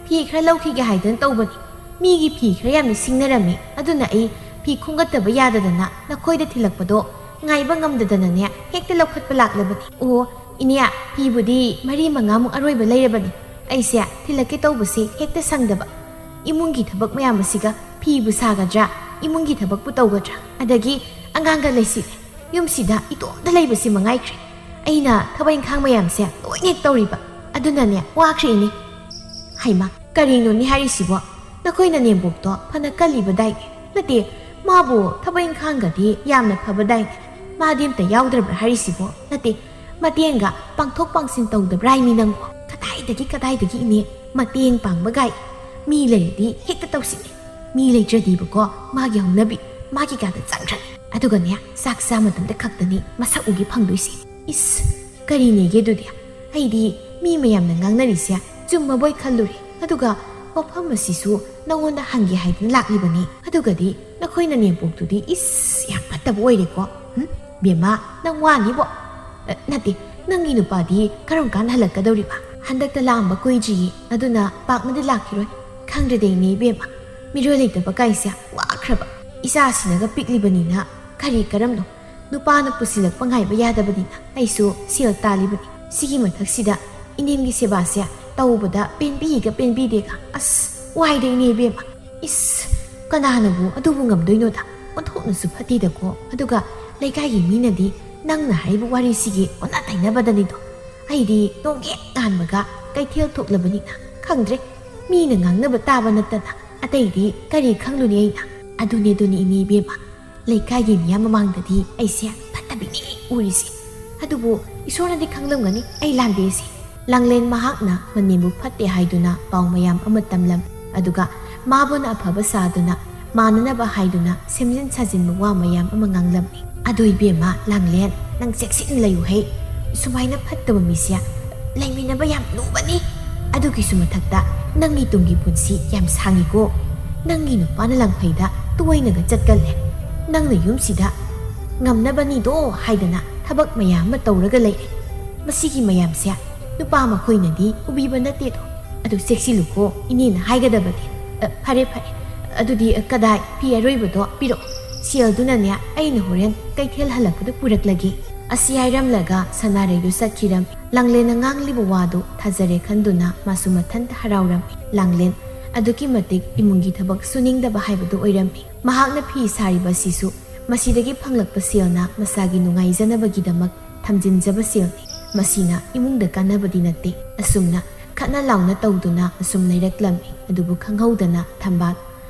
ꯐꯤ ꯈꯔ ꯂꯧꯈꯤꯒꯦ ꯍꯥꯏꯗꯅ ꯇꯧꯕꯅꯤ꯫ ꯃꯤꯒꯤ ꯐꯤ ꯈꯔ ꯌꯥꯝꯅ ꯁꯤꯡꯅꯔꯝꯃꯤ, ꯑꯗꯨꯅ ꯑꯩ ꯐꯤ ꯈꯣꯝꯒꯠꯇꯕ ꯌꯥꯗꯗꯅ ꯅꯈꯣꯏꯗ ꯊꯤꯜꯂꯛꯄꯗꯣ ꯉꯥꯏꯕ ꯉꯝꯗꯗꯅꯅꯦ ꯍꯦꯛꯇ ꯂꯧꯈꯠꯄ ꯂꯥꯛꯂꯕꯅꯤ꯫" "ꯑꯣ ꯏꯅꯦ, ꯐꯤꯕꯨꯗꯤ ꯃꯔꯤ ꯃꯉꯥꯃꯨꯛ ꯑꯔꯣꯏꯕ ꯂꯩꯔꯕꯅꯤ꯫ ꯑꯩꯁꯦ ꯊꯤꯜꯂꯛꯀꯦ ꯇꯧꯕꯁꯤ ꯍꯦꯛꯇ ꯁꯪꯗꯕ꯫ ꯏꯃꯨꯡꯒꯤ ꯊꯕꯛ ꯃꯌꯥꯝ ꯑꯁꯤꯒ ꯐꯤꯕꯨ ꯁꯥꯒꯗ꯭ꯔꯥ, ꯏꯃꯨꯡꯒꯤ ꯊꯕꯛꯄꯨ ꯇꯧꯒꯗ꯭ꯔꯥ, ꯑꯗꯒꯤ ꯑꯉꯥꯡꯒ ꯂꯩꯁꯤꯜꯂꯦ꯫ ꯌꯨꯝꯁꯤꯗ ꯏꯇꯣꯝꯇ ꯂꯩꯕꯁꯤ ꯃꯉꯥꯏꯈ꯭ꯔꯦ꯫ ꯑꯩꯅ ꯊꯕꯛ ꯏꯪꯈꯥꯡ ꯃꯌꯥꯝꯁꯦ ꯂꯣꯏꯅ ꯍꯦꯛ ꯇꯧꯔꯤꯕ꯫ ꯑꯗꯨꯅꯅꯦ ꯋꯥꯈ꯭ꯔꯦ ꯏꯅꯦ꯫" "ꯍꯩꯃꯥ, ꯀꯔꯤꯅꯣꯅꯦ ꯍꯥꯏꯔꯤꯁꯤꯕꯣ? ꯅꯈꯣꯏ ꯅꯅꯦꯝꯕꯣꯛꯇꯣ ꯐꯅ ꯀꯜꯂꯤꯕꯗꯥꯏꯅꯦ꯫ ꯅꯠꯇꯦ, ꯃꯥꯕꯨ ꯊꯕꯛ ꯏꯪꯈꯥꯡꯒꯗꯤ ꯌꯥꯝꯅ ꯐꯕꯗꯥꯏꯅꯦ꯫ ꯃꯥꯗꯤ ꯑꯝꯇ ꯌꯥꯎꯗ꯭ꯔꯕ꯭ꯔꯥ ꯍꯥꯏꯔꯤꯁꯤꯕꯣ? ꯅꯠꯇꯦ, ꯃꯇꯦꯡꯒ ꯄꯥꯡꯊꯣꯛ ꯄꯥꯡꯁꯤꯟ ꯇꯧꯗꯕ꯭ꯔꯥ ꯍꯥꯏꯃꯤ ꯅꯪꯕꯣ? ꯀꯗꯥꯏꯗꯒꯤ, ꯀꯗꯥꯏꯗꯒꯤ ꯏꯅꯦ? ꯃꯇꯦꯡ ꯄꯥꯡꯕꯒꯥꯏ꯫ ꯃꯤ ꯂꯩꯔꯗꯤ ꯍꯦꯛꯇ ꯇꯧꯁꯤꯅꯦ꯫ ꯃꯤ ꯂꯩꯇ꯭ꯔꯗꯤꯕꯀꯣ, ꯃꯥꯒꯤ ꯍꯧꯅꯕꯤ, ꯃꯥꯒꯤ ꯀꯥꯗ ꯆꯪꯈ꯭ꯔꯅꯤ꯫ ꯑꯗꯨꯒꯅꯦ, ꯆꯥꯛ ꯆꯥ ꯃꯇꯝꯗ ꯈꯛꯇꯅꯤ ꯃꯁꯛ ꯎꯒꯦ ꯐꯪꯗꯣꯏꯁꯦ꯫" "ꯏꯁ, ꯀꯔꯤꯅꯦꯒꯦ ꯑꯗꯨꯗꯤ? ꯑꯩꯗꯤ ꯃꯤ ꯃꯌꯥꯝꯅ ꯉꯥꯡꯅꯔꯤꯁꯦ ꯆꯨꯝꯃꯕꯣꯏ ꯈꯜꯂꯨꯔꯦ꯫ ꯑꯗꯨꯒ ꯃꯐꯝ ꯑꯁꯤꯁꯨ ꯅꯉꯣꯟꯗ ꯍꯪꯒꯦ ꯍꯥꯏꯗꯅ ꯂꯥꯛꯂꯤꯕꯅꯤ꯫ ꯑꯗꯨꯒꯗꯤ ꯅꯈꯣꯏ ꯅꯅꯦꯝꯄꯣꯛꯇꯨꯗꯤ ꯏꯁ ꯌꯥꯝ ꯐꯠꯇꯕ ꯑꯣꯏꯔꯦꯀꯣ꯫ ꯍꯨꯝ, ꯕꯦꯝꯃ, ꯅꯪ ꯋꯥꯅꯤꯕꯣ꯫ ꯑ, ꯅꯠꯇꯦ, ꯅꯪꯒꯤ ꯅꯨꯄꯥꯗꯤ ꯀꯔꯝ ꯀꯥꯟꯗ ꯍꯜꯂꯛꯀꯗꯧꯔꯤꯕ? ꯍꯟꯗꯛꯇ ꯂꯥꯛꯑꯝꯕ ꯀꯨꯏꯗ꯭ꯔꯤꯌꯦ, ꯑꯗꯨꯅ ꯄꯥꯛꯅꯗꯤ ꯂꯥꯛꯈꯤꯔꯣꯏ꯫" "ꯈꯪꯗ꯭ꯔꯦꯗ ꯏꯅꯦ ꯏꯕꯦꯝꯃ, ꯃꯤꯔꯣꯜ ꯂꯩꯇꯕ ꯀꯥꯏꯁꯦ ꯋꯥꯈ꯭ꯔꯕ꯫ ꯏꯆꯥꯁꯤꯅꯒ ꯄꯤꯛꯂꯤꯕꯅꯤꯅ ꯀꯔꯤ ꯀꯔꯝꯅꯣ ꯅꯨꯄꯥꯅ ꯄꯨꯁꯤꯜꯂꯛꯄ ꯉꯥꯏꯕ ꯌꯥꯗꯕꯅꯤꯅ ꯑꯩꯁꯨ ꯁꯦꯜ ꯇꯥꯜꯂꯤꯕꯅꯤ꯫ ꯁꯤꯒꯤ ꯃꯊꯛꯁꯤꯗ ꯏꯅꯦꯝꯒꯤ ꯁꯦꯕꯥꯁꯦ ꯇꯧꯕꯗ ꯄꯦꯟꯕꯤꯒ ꯄꯦꯟꯕꯤꯗꯦꯒ꯫ ꯑꯁ, ꯋꯥꯏꯗ ꯏꯅꯦ ꯏꯕꯦꯝꯃ꯫ ꯏꯁ, ꯀꯅꯥꯅꯕꯨ ꯑꯗꯨꯕꯨ ꯉꯝꯗꯣꯏꯅꯣꯗ? ꯑꯣꯟꯊꯣꯛꯅꯁꯨ ꯐꯠꯇꯦꯗꯀꯣ꯫ ꯑꯗꯨꯒ ꯂꯩꯀꯥꯏꯒꯤ ꯃꯤꯅꯗꯤ ꯅꯪꯅ ꯍꯥꯏꯔꯤꯕ ꯋꯥꯔꯤꯁꯤꯒꯤ ꯑꯣꯟꯅ ꯇꯩꯅꯕꯗꯅꯤꯗꯣ꯫ ꯑꯩꯗꯤ ꯅꯣꯡꯍꯦꯛ ꯉꯥꯟꯕꯒ ꯀꯩꯊꯦꯜ ꯊꯣꯛꯂꯕꯅꯤꯅ ꯈꯪꯗ꯭ꯔꯦ꯫ ꯃꯤꯅ ꯉꯥꯡꯅꯕ ꯇꯥꯕ ꯅꯠꯇꯅ ꯑꯇꯩꯗꯤ ꯀꯔꯤ ꯈꯪꯂꯨꯅꯤ ꯑꯩꯅ? ꯑꯗꯨꯅꯦ, ꯑꯗꯨꯅꯦ ꯏꯅꯦ ꯏꯕꯦꯝꯃ꯫ ꯂꯩꯀꯥꯏꯒꯤ ꯃꯤꯌꯥꯝ ꯃꯃꯥꯡꯗꯗꯤ ꯑꯩꯁꯦ ꯐꯠꯇꯕꯤꯅꯦ ꯎꯔꯤꯁꯦ꯫ ꯑꯗꯨꯕꯨ ꯏꯁꯣꯔꯅꯗꯤ ꯈꯪꯂꯝꯒꯅꯤ ꯑꯩ ꯂꯥꯟꯗꯦꯁꯦ꯫ ꯂꯥꯡꯂꯦꯟ ꯃꯍꯥꯛꯅ ꯃꯅꯦꯝꯕꯨ ꯐꯠꯇꯦ ꯍꯥꯏꯗꯨꯅ ꯄꯥꯎ ꯃꯌꯥꯝ ꯑꯃ ꯇꯝꯂꯝ꯫ ꯑꯗꯨꯒ ꯃꯥꯕꯨꯅ ꯑꯐꯕ ꯁꯥꯗꯨꯅ ꯃꯥꯟꯅꯅꯕ ꯍꯥꯏꯗꯨꯅ ꯁꯦꯝꯖꯤꯟ ꯁꯥꯖꯤꯟꯕ ꯋꯥ ꯃꯌꯥꯝ ꯑꯃ ꯉꯥꯡꯂꯝꯃꯤ꯫ "ꯑꯗꯣ ꯏꯕꯦꯝꯃ ꯂꯥꯡꯂꯦꯟ, ꯅꯪ ꯆꯦꯛꯁꯤꯟꯅ ꯂꯩꯌꯨ ꯍꯩ꯫ ꯁꯨꯃꯥꯏꯅ ꯐꯠꯇꯕ ꯃꯤꯁꯦ ꯂꯩꯃꯤꯟꯅꯕ ꯌꯥꯝ ꯂꯨꯕꯅꯤ꯫ ꯑꯗꯨꯒꯤꯁꯨ ꯃꯊꯛꯇ ꯅꯪꯒꯤ ꯇꯨꯡꯒꯤ ꯄꯨꯟꯁꯤ ꯌꯥꯝ ꯁꯥꯡꯉꯤꯀꯣ꯫ ꯅꯪꯒꯤ ꯅꯨꯄꯥꯅ ꯂꯥꯡꯐꯩꯗ ꯇꯣꯏꯅꯒ ꯆꯠꯀꯜꯂꯦ꯫ ꯅꯪꯅ ꯌꯨꯝꯁꯤꯗ ꯉꯝꯅꯕꯅꯤꯗꯣ ꯍꯥꯏꯗꯅ ꯊꯕꯛ ꯃꯌꯥꯝ ꯑꯃ ꯇꯧꯔꯒ ꯂꯩꯔꯦ꯫ ꯃꯁꯤꯒꯤ ꯃꯌꯥꯝꯁꯦ ꯅꯨꯄꯥ ꯃꯈꯣꯏꯅꯗꯤ ꯎꯕꯤꯕ ꯅꯠꯇꯦꯗꯣ꯫ ꯑꯗꯨ ꯆꯦꯛꯁꯤꯜꯂꯨꯀꯣ ꯏꯅꯦꯅ ꯍꯥꯏꯒꯗꯕꯗꯤ꯫ ꯑ, ꯐꯔꯦ, ꯐꯔꯦ꯫ ꯑꯗꯨꯗꯤ, ꯑ, ꯀꯗꯥꯏ ꯐꯤ ꯑꯔꯣꯏꯕꯗꯣ ꯄꯤꯔꯛꯑꯣ꯫ ꯁꯦꯜꯗꯨꯅꯅꯦ ꯑꯩꯅ ꯍꯣꯔꯦꯟ ꯀꯩꯊꯦꯜ ꯍꯜꯂꯛꯄꯗ ꯄꯨꯔꯛꯂꯒꯦ"꯫ ꯑꯁꯤ ꯍꯥꯏꯔꯝꯂꯒ ꯁꯅꯥꯔꯩꯗꯨ ꯆꯠꯈꯤꯔꯝꯃꯤ꯫ ꯂꯥꯡꯂꯦꯟꯅ ꯉꯥꯡꯂꯤꯕ ꯋꯥꯗꯨ ꯊꯥꯖꯔꯦ ꯈꯟꯗꯨꯅ ꯃꯥꯁꯨ ꯃꯊꯟꯇ ꯍꯔꯥꯎꯔꯝꯃꯤ꯫ ꯂꯥꯡꯂꯦꯟ ꯑꯗꯨꯛꯀꯤ ꯃꯇꯤꯛ ꯏꯃꯨꯡꯒꯤ ꯊꯕꯛ ꯁꯨꯅꯤꯡꯗꯕ ꯍꯥꯏꯕꯗꯨ ꯑꯣꯏꯔꯝꯃꯤ꯫ ꯃꯍꯥꯛꯅ ꯐꯤ ꯁꯥꯔꯤꯕ ꯑꯁꯤꯁꯨ ꯃꯁꯤꯗꯒꯤ ꯐꯪꯂꯛꯄ ꯁꯦꯜꯅ ꯃꯁꯥꯒꯤ ꯅꯨꯡꯉꯥꯏꯖꯅꯕꯒꯤꯗꯃꯛ ꯊꯝꯖꯤꯟꯖꯕ ꯁꯦꯜꯅꯤ꯫ ꯃꯁꯤꯅ ꯏꯃꯨꯡꯗ ꯀꯥꯟꯅꯕꯗꯤ ꯅꯠꯇꯦ꯫ ꯑꯁꯨꯝꯅ ꯈꯠꯅ ꯂꯥꯎꯅ ꯇꯧꯗꯨꯅ ꯑꯁꯨꯝ ꯂꯩꯔꯛꯂꯝꯃꯤ꯫ ꯑꯗꯨꯕꯨ ꯈꯪꯍꯧꯗꯅ ꯊꯝꯕꯥꯜ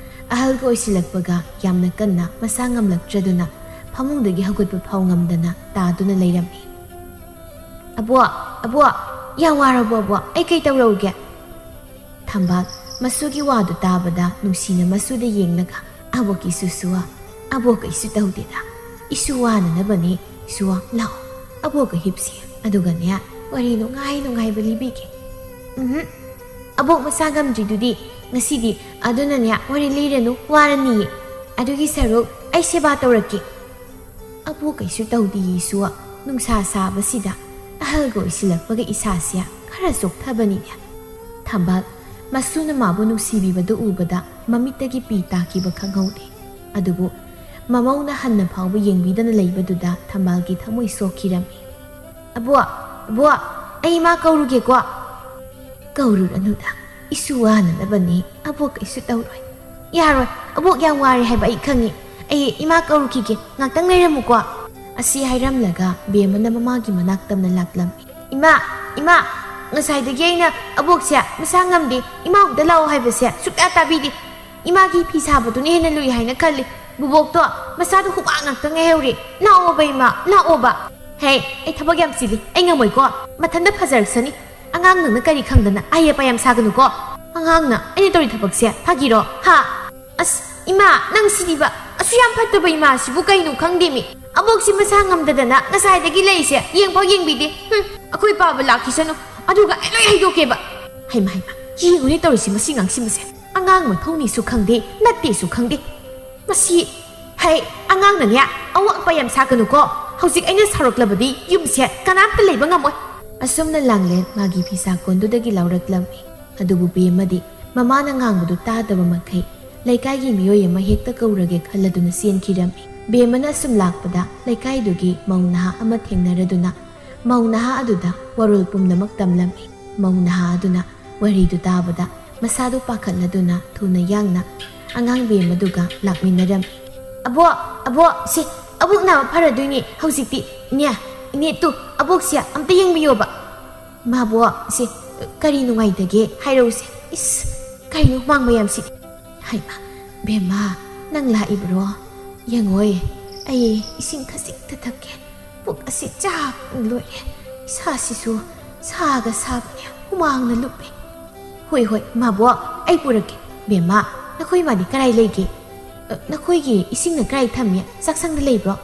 ꯑꯍꯜꯒ ꯑꯣꯏꯁꯤꯜꯂꯛꯄꯒ ꯌꯥꯝꯅ ꯀꯟꯅ ꯃꯁꯥ ꯉꯝꯂꯛꯇ꯭ꯔꯗꯨꯅ ꯐꯃꯨꯡꯗꯒꯤ ꯍꯧꯒꯠꯄ ꯐꯥꯎ ꯉꯝꯗꯅ ꯇꯥꯗꯨꯅ ꯂꯩꯔꯝꯃꯤ꯫ "ꯑꯕꯣꯛ, ꯑꯕꯣꯛ, ꯌꯥꯝ ꯋꯥꯔꯕꯣ ꯑꯕꯣꯛ? ꯑꯩ ꯀꯩ ꯇꯧꯔꯛꯎꯒꯦ?" ꯊꯝꯕꯥꯜ ꯃꯁꯨꯒꯤ ꯋꯥꯗꯨ ꯇꯥꯕꯗ ꯅꯨꯡꯁꯤꯅ ꯃꯁꯨꯗ ꯌꯦꯡꯂꯒ, "ꯑꯕꯣꯛꯀꯤ ꯁꯨꯁꯨ, ꯑꯕꯣꯛ ꯀꯩꯁꯨ ꯇꯧꯗꯦꯗ꯫ ꯏꯁꯨ ꯋꯥꯅꯅꯕꯅꯦ, ꯏꯁꯨ, ꯂꯥꯛꯑꯣ꯫ ꯑꯕꯣꯛꯀ ꯍꯤꯞꯁꯤ, ꯑꯗꯨꯒꯅꯦ ꯋꯥꯔꯤ ꯅꯨꯡꯉꯥꯏ ꯅꯨꯡꯉꯥꯏꯕ ꯂꯤꯕꯤꯒꯦ꯫" "ꯎꯝꯍꯨꯝ, ꯑꯕꯣꯛ ꯃꯁꯥ ꯉꯝꯗ꯭ꯔꯤꯗꯨꯗꯤ ꯉꯁꯤꯗꯤ, ꯑꯗꯨꯅꯅꯦ ꯋꯥꯔꯤ ꯂꯤꯔꯅꯨ, ꯋꯥꯔꯅꯤꯌꯦ꯫ ꯑꯗꯨꯒꯤ ꯁꯔꯨꯛ ꯑꯩ ꯁꯦꯕꯥ ꯇꯧꯔꯛꯀꯦ꯫" "ꯑꯕꯣꯛ ꯀꯩꯁꯨ ꯇꯧꯗꯦ ꯏꯁꯨ, ꯅꯨꯡꯁꯥ ꯁꯥꯕꯁꯤꯗ ꯑꯍꯜꯒ ꯑꯣꯏꯁꯤꯜꯂꯛꯄꯒ ꯏꯁꯥꯁꯦ ꯈꯔ ꯆꯣꯛꯊꯕꯅꯤꯅꯦ꯫" ꯊꯝꯕꯥꯜ ꯃꯁꯨꯅ ꯃꯥꯕꯨ ꯅꯨꯡꯁꯤꯕꯤꯕꯗꯨ ꯎꯕꯗ ꯃꯃꯤꯠꯇꯒꯤ ꯄꯤ ꯇꯥꯈꯤꯕ ꯈꯪꯍꯧꯗꯦ꯫ ꯑꯗꯨꯕꯨ ꯃꯃꯧꯅ ꯍꯟꯅ ꯐꯥꯎꯕ ꯌꯦꯡꯕꯤꯗꯅ ꯂꯩꯕꯗꯨꯗ ꯊꯝꯕꯥꯜꯒꯤ ꯊꯃꯣꯏ ꯁꯣꯛꯈꯤꯔꯝꯃꯤ꯫ "ꯑꯕꯣꯛ, ꯑꯕꯣꯛ, ꯑꯩ ꯏꯃꯥ ꯀꯧꯔꯨꯒꯦꯀꯣ꯫" "ꯀꯧꯔꯨꯔꯅꯨꯗ, ꯏꯁꯨ ꯋꯥꯅꯅꯕꯅꯤ, ꯑꯕꯣꯛ ꯀꯩꯁꯨ ꯇꯧꯔꯣꯏ꯫" "ꯌꯥꯔꯣꯏ, ꯑꯕꯣꯛ ꯌꯥꯝ ꯋꯥꯔꯦ ꯍꯥꯏꯕ ꯑꯩ ꯈꯪꯉꯤ꯫ ꯑꯩ ꯏꯃꯥ ꯀꯧꯔꯨꯈꯤꯒꯦ, ꯉꯥꯛꯇꯪ ꯂꯩꯔꯝꯃꯨꯀꯣ꯫" ꯑꯁꯤ ꯍꯥꯏꯔꯝꯂꯒ ꯕꯦꯝꯃꯅ ꯃꯃꯥꯒꯤ ꯃꯅꯥꯛ ꯇꯝꯅ ꯂꯥꯛꯂꯝꯃꯤ꯫ "ꯏꯃꯥ, ꯏꯃꯥ, ꯉꯁꯥꯏꯗꯒꯤ ꯑꯩꯅ ꯑꯕꯣꯛꯁꯦ ꯃꯁꯥ ꯉꯝꯗꯦ, ꯏꯃꯥ ꯎꯗ ꯂꯥꯛꯑꯣ ꯍꯥꯏꯕꯁꯦ ꯁꯨꯛꯇꯥ ꯇꯥꯕꯤꯗꯦ꯫ ꯏꯃꯥꯒꯤ ꯐꯤ ꯁꯥꯕꯗꯨꯅ ꯍꯦꯟꯅ ꯂꯨꯏ ꯍꯥꯏꯅ ꯈꯜꯂꯤ꯫ ꯕꯨꯕꯣꯛꯇꯣ ꯃꯁꯥꯗꯣ ꯍꯨꯃꯥꯡ ꯉꯥꯛꯇ ꯉꯥꯏꯍꯧꯔꯦ꯫ ꯂꯥꯛꯑꯣꯕ ꯏꯃꯥ, ꯂꯥꯛꯑꯣꯕ꯫" "ꯍꯦ, ꯑꯩ ꯊꯕꯛ ꯌꯥꯝ ꯆꯤꯜꯂꯤ, ꯑꯩ ꯉꯝꯃꯣꯏꯀꯣ꯫ ꯃꯊꯟꯇ ꯐꯖꯔꯛꯁꯅꯤ꯫ ꯑꯉꯥꯡ ꯅꯪꯅ ꯀꯔꯤ ꯈꯪꯗꯅ ꯑꯍꯩ ꯑꯄꯥ ꯌꯥꯝ ꯁꯥꯒꯅꯨꯀꯣ꯫ ꯑꯉꯥꯡꯅ ꯑꯩꯅ ꯇꯧꯔꯤ ꯊꯕꯛꯁꯦ ꯐꯥꯒꯤꯔꯣ? ꯍꯥ?" "ꯑꯁ, ꯏꯃꯥ, ꯅꯪ ꯁꯤꯗꯤꯕ! ꯑꯁꯨ ꯌꯥꯝ ꯐꯠꯇꯕ ꯏꯃꯥꯁꯤꯕꯨ ꯀꯩꯅꯣ ꯈꯪꯗꯦꯃꯤ꯫ ꯑꯕꯣꯛꯁꯤ ꯃꯁꯥ ꯉꯝꯗꯗꯅ ꯉꯁꯥꯏꯗꯒꯤ ꯂꯩꯔꯤꯁꯦ ꯌꯦꯡꯐꯥꯎ ꯌꯦꯡꯕꯤꯗꯦ꯫ ꯍꯨꯝ, ꯑꯩꯈꯣꯏ ꯄꯥꯕ ꯂꯥꯛꯈꯤꯁꯅꯨ, ꯑꯗꯨꯒ ꯑꯩ ꯂꯣꯏ ꯍꯩꯗꯣꯛꯀꯦꯕ꯫ ꯍꯩꯃ ꯍꯩꯃ, ꯌꯦꯡꯉꯨꯅꯦ ꯇꯧꯔꯤꯁꯤ, ꯃꯁꯤ ꯉꯥꯡꯁꯤ ꯃꯁꯦ꯫ ꯑꯉꯥꯡ ꯃꯊꯧꯅꯤꯁꯨ ꯈꯪꯗꯦ, ꯅꯠꯇꯦꯁꯨ ꯈꯪꯗꯦ꯫ ꯃꯁꯤ, ꯍꯩ, ꯑꯉꯥꯡꯅꯅꯦ ꯑꯋꯥꯛꯄ ꯌꯥꯝ ꯁꯥꯒꯅꯨꯀꯣ꯫ ꯍꯧꯖꯤꯛ ꯑꯩꯅ ꯁꯥꯎꯔꯛꯂꯕꯗꯤ ꯌꯨꯝꯁꯦ ꯀꯅꯥꯝꯇ ꯂꯩꯕ ꯉꯝꯃꯣꯏ꯫ ꯑꯁꯨꯝꯅ ꯂꯥꯡꯂꯦꯟ ꯃꯥꯒꯤ ꯐꯤꯁꯥ ꯀꯣꯟꯗꯨꯗꯒꯤ ꯂꯧꯔꯛꯂꯝꯃꯤ꯫ ꯑꯗꯨꯕꯨ ꯕꯦꯝꯃꯗꯤ ꯃꯃꯥꯅ ꯉꯥꯡꯕꯗꯨ ꯇꯥꯗꯕ ꯃꯈꯩ ꯂꯩꯀꯥꯏꯒꯤ ꯃꯤꯑꯣꯏ ꯑꯃ ꯍꯦꯛꯇ ꯀꯧꯔꯒꯦ ꯈꯜꯂꯗꯨꯅ ꯆꯦꯟꯈꯤꯔꯝꯃꯤ꯫ ꯕꯦꯝꯃꯅ ꯑꯁꯨꯝ ꯂꯥꯛꯄꯗ ꯂꯩꯀꯥꯏꯗꯨꯒꯤ ꯃꯧ ꯅꯍꯥ ꯑꯃ ꯊꯦꯡꯅꯔꯗꯨꯅ ꯃꯧ ꯅꯍꯥ ꯑꯗꯨꯗ ꯋꯥꯔꯣꯜ ꯄꯨꯝꯅꯃꯛ ꯇꯝꯂꯝꯃꯤ꯫ ꯃꯧ ꯅꯍꯥ ꯑꯗꯨꯅ ꯋꯥꯔꯤꯗꯨ ꯇꯥꯕꯗ ꯃꯁꯥꯗꯨ ꯄꯥꯈꯠꯂꯗꯨꯅ ꯊꯨꯅ ꯌꯥꯡꯅ ꯑꯉꯥꯡ ꯕꯦꯝꯃꯗꯨꯒ ꯂꯥꯛꯃꯤꯟꯅꯔꯝꯃꯤ꯫ "ꯑꯕꯣꯛ, ꯑꯕꯣꯛ, ꯁꯤ ꯑꯕꯣꯛ ꯅꯥꯕ ꯐꯔꯗꯣꯏꯅꯤ ꯍꯧꯖꯤꯛꯇꯤ꯫ ꯏꯅꯦ, ꯏꯅꯦ, ꯇꯨ, ꯑꯕꯣꯛꯁꯦ ꯑꯝꯇ ꯌꯦꯡꯕꯤꯌꯣꯕ꯫" "ꯃꯥꯕꯣ, ꯁꯤ ꯀꯔꯤ ꯅꯨꯡꯉꯥꯏꯇꯒꯦ ꯍꯥꯏꯔꯛꯎꯁꯦ꯫ ꯏꯁ, ꯀꯔꯤꯅꯣ ꯍꯨꯃꯥꯡ ꯃꯌꯥꯝꯁꯤꯗꯤ?" "ꯍꯩꯃ, ꯕꯦꯝꯃ, ꯅꯪ ꯂꯥꯛꯏꯕ꯭ꯔꯣ? ꯌꯦꯡꯉꯣꯏ, ꯑꯩ ꯏꯁꯤꯡ ꯈꯖꯤꯛꯇ ꯊꯛꯀꯦ꯫ ꯄꯨꯛ ꯑꯁꯤ ꯆꯥꯛꯅ ꯂꯣꯏꯔꯦ꯫ ꯏꯁꯥꯁꯤꯁꯨ ꯁꯥꯒ ꯁꯥꯕꯅꯦ, ꯍꯨꯃꯥꯡꯅ ꯂꯨꯞꯄꯦ꯫" "ꯍꯣꯏ, ꯍꯣꯏ, ꯃꯥꯕꯣ, ꯑꯩ ꯄꯨꯔꯛꯀꯦ꯫ ꯕꯦꯝꯃ, ꯅꯈꯣꯏ ꯏꯃꯥꯗꯤ ꯀꯔꯥꯏ ꯂꯩꯒꯦ? ꯑ, ꯅꯈꯣꯏꯒꯤ ꯏꯁꯤꯡꯅ ꯀꯔꯥꯏ ꯊꯝꯃꯤ? ꯆꯥꯛꯁꯪꯗ ꯂꯩꯕ꯭ꯔꯣ?"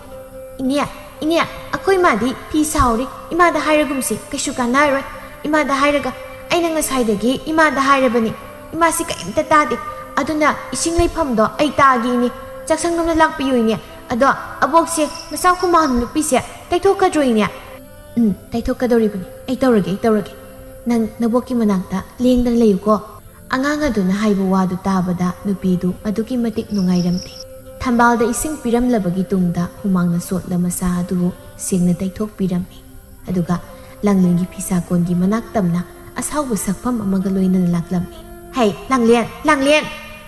"ꯏꯅꯦ, ꯏꯅꯦ, ꯑꯩꯈꯣꯏ ꯏꯃꯥꯗꯤ ꯐꯤ ꯁꯥꯍꯧꯔꯤ꯫ ꯏꯃꯥꯗ ꯍꯥꯏꯔꯒꯨꯝꯁꯤ, ꯀꯩꯁꯨ ꯀꯥꯟꯅꯔꯣꯏ꯫ ꯏꯃꯥꯗ ꯍꯥꯏꯔꯒ, ꯑꯩꯅ ꯉꯁꯥꯏꯗꯒꯤ ꯏꯃꯥꯗ ꯍꯥꯏꯔꯕꯅꯤ꯫ ꯏꯃꯥꯁꯤ ꯀꯔꯤꯝꯇ ꯇꯥꯗꯦ꯫ ꯑꯗꯨꯅ ꯏꯁꯤꯡ ꯂꯩꯐꯝꯗꯣ ꯑꯩ ꯇꯥꯒꯦ, ꯏꯅꯦ꯫ ꯆꯥꯛꯁꯪꯂꯣꯝꯗ ꯂꯥꯛꯄꯤꯌꯨ, ꯏꯅꯦ꯫ ꯑꯗꯣ ꯑꯕꯣꯛꯁꯦ ꯃꯁꯥ ꯍꯨꯃꯥꯡ ꯂꯨꯞꯄꯤꯁꯦ ꯇꯩꯊꯣꯛꯀꯗ꯭ꯔꯣ, ꯏꯅꯦ?" "ꯎꯝ, ꯇꯩꯊꯣꯛꯀꯗꯧꯔꯤꯕꯅꯤ꯫ ꯑꯩ ꯇꯧꯔꯒꯦ, ꯑꯩ ꯇꯧꯔꯒꯦ꯫ ꯅꯪ ꯅꯕꯣꯛꯀꯤ ꯃꯅꯥꯛꯇ ꯂꯦꯡꯗꯅ ꯂꯩꯌꯨꯀꯣ꯫" ꯑꯉꯥꯡ ꯑꯗꯨꯅ ꯍꯥꯏꯕ ꯋꯥꯗꯨ ꯇꯥꯕꯗ ꯅꯨꯄꯤꯗꯨ ꯑꯗꯨꯛꯀꯤ ꯃꯇꯤꯛ ꯅꯨꯡꯉꯥꯏꯔꯝꯗꯦ꯫ ꯊꯝꯕꯥꯜꯗ ꯏꯁꯤꯡ ꯄꯤꯔꯝꯂꯕꯒꯤ ꯇꯨꯡꯗ ꯍꯨꯃꯥꯡꯅ ꯆꯣꯠꯂ ꯃꯁꯥ ꯑꯗꯨꯕꯨ ꯁꯦꯡꯅ ꯇꯩꯊꯣꯛꯄꯤꯔꯝꯃꯤ꯫ ꯑꯗꯨꯒ ꯂꯥꯡꯂꯦꯟꯒꯤ ꯐꯤꯁꯥꯀꯣꯟꯒꯤ ꯃꯅꯥꯛ ꯇꯝꯅ ꯑꯁꯥꯎꯕ ꯁꯛꯐꯝ ꯑꯃꯒ ꯂꯣꯏꯅꯅ ꯂꯥꯛꯂꯝꯃꯤ꯫ "ꯍꯩ, ꯂꯥꯡꯂꯦꯟ, ꯂꯥꯡꯂꯦꯟ!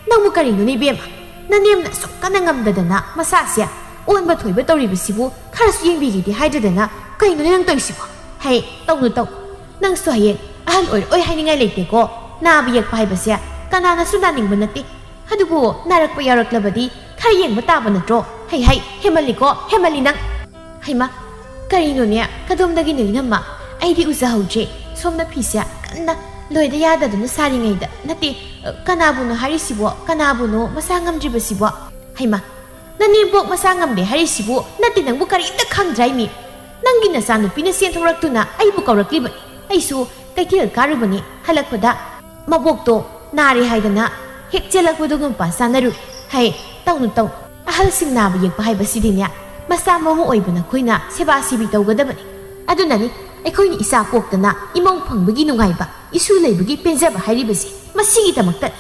ꯅꯪꯕꯨ ꯀꯔꯤꯅꯣꯅꯦ, ꯏꯕꯦꯝꯃ? ꯅꯅꯦꯝꯅ ꯑꯁꯨꯛ ꯀꯟꯅ ꯉꯝꯗꯗꯅ ꯃꯁꯥꯁꯦ ꯑꯣꯟꯕ ꯊꯣꯏꯕ ꯇꯧꯔꯤꯕꯁꯤꯕꯨ ꯈꯔꯁꯨ ꯌꯦꯡꯕꯤꯒꯦꯗꯤ ꯍꯥꯏꯗ꯭ꯔꯗꯅ ꯀꯩꯅꯣꯅꯦ ꯅꯪ ꯇꯧꯔꯤꯁꯤꯕꯣ? ꯍꯩ, ꯇꯧꯅꯨ, ꯇꯧꯅꯨ꯫ ꯅꯪꯁꯨ ꯍꯌꯦꯡ ꯑꯍꯜ ꯑꯣꯏꯔꯛꯑꯣꯏ ꯍꯥꯏꯅꯤꯡꯉꯥꯏ ꯂꯩꯇꯦꯀꯣ꯫ ꯅꯥꯕ ꯌꯦꯛꯄ ꯍꯥꯏꯕꯁꯦ ꯀꯅꯥꯅꯁꯨ ꯅꯥꯅꯤꯡꯕ ꯅꯠꯇꯦ꯫ ꯑꯗꯨꯕꯨ ꯅꯥꯔꯛꯄ ꯌꯥꯎꯔꯛꯂꯕꯗꯤ ꯈꯔ ꯌꯦꯡꯕ ꯇꯥꯕ ꯅꯠꯇ꯭ꯔꯣ? ꯍꯩ, ꯍꯩ, ꯍꯦꯃꯜꯂꯤꯀꯣ, ꯍꯦꯃꯜꯂꯤ ꯅꯪ꯫" "ꯍꯩꯃꯥ, ꯀꯔꯤꯅꯣꯅꯦ? ꯀꯗꯣꯝꯗꯒꯤꯅꯣ ꯏꯅꯝꯃ? ꯑꯩꯗꯤ ꯎꯖꯍꯧꯗ꯭ꯔꯦ꯫ ꯁꯣꯝꯗ ꯐꯤꯁꯦ ꯀꯟꯅ ꯂꯣꯏꯗ ꯌꯥꯗꯗꯨꯅ ꯁꯥꯔꯤꯉꯩꯗ, ꯅꯠꯇꯦ, ꯀꯅꯥꯕꯨꯅꯣ ꯍꯥꯏꯔꯤꯁꯤꯕꯣ? ꯀꯅꯥꯕꯨꯅꯣ ꯃꯁꯥ ꯉꯝꯗ꯭ꯔꯤꯕꯁꯤꯕꯣ? ꯍꯩꯃꯥ, ꯅꯅꯦꯝꯕꯣꯛ ꯃꯁꯥ ꯉꯝꯗꯦ ꯍꯥꯏꯔꯤꯁꯤꯕꯨ? ꯅꯠꯇꯦ, ꯅꯪꯕꯨ ꯀꯔꯤꯝꯇ ꯈꯪꯗ꯭ꯔꯥꯏꯃꯤ? ꯅꯪꯒꯤ ꯅꯆꯥꯅꯨꯄꯤꯅ ꯆꯦꯟꯊꯣꯔꯛꯇꯨꯅ ꯑꯩꯕꯨ ꯀꯧꯔꯛꯂꯤꯕꯅꯤ꯫ ꯑꯩꯁꯨ ꯀꯩꯊꯦꯜ ꯀꯥꯔꯨꯕꯅꯤ, ꯍꯜꯂꯛꯄꯗ ꯃꯕꯣꯛꯇꯣ ꯅꯥꯔꯦ ꯍꯥꯏꯗꯅ ꯍꯦꯛ ꯆꯦꯜꯂꯛꯄꯗꯨꯒ ꯃꯄꯥ ꯆꯥꯅꯔꯨꯏ꯫ ꯍꯩ, ꯇꯧꯅꯨ, ꯇꯧꯅꯨ꯫ ꯑꯍꯜꯁꯤꯡ ꯅꯥꯕ ꯌꯦꯛꯄ ꯍꯥꯏꯕꯁꯤꯗꯤꯅꯦ, ꯃꯆꯥ ꯃꯃꯧ ꯑꯣꯏꯕ ꯅꯈꯣꯏꯅ ꯁꯦꯕꯥ ꯁꯤꯕꯤ ꯇꯧꯒꯗꯕꯅꯤ꯫ ꯑꯗꯨꯅꯅꯤ ꯑꯩꯈꯣꯏꯅ ꯏꯆꯥ ꯄꯣꯛꯇꯅ ꯏꯃꯧ ꯐꯪꯕꯒꯤ ꯅꯨꯡꯉꯥꯏꯕ, ꯏꯁꯨ ꯂꯩꯕꯒꯤ ꯄꯦꯟꯖꯕ ꯍꯥꯏꯔꯤꯕꯁꯤ꯫ ꯃꯁꯤꯒꯤꯗꯃꯛꯇꯅꯤ꯫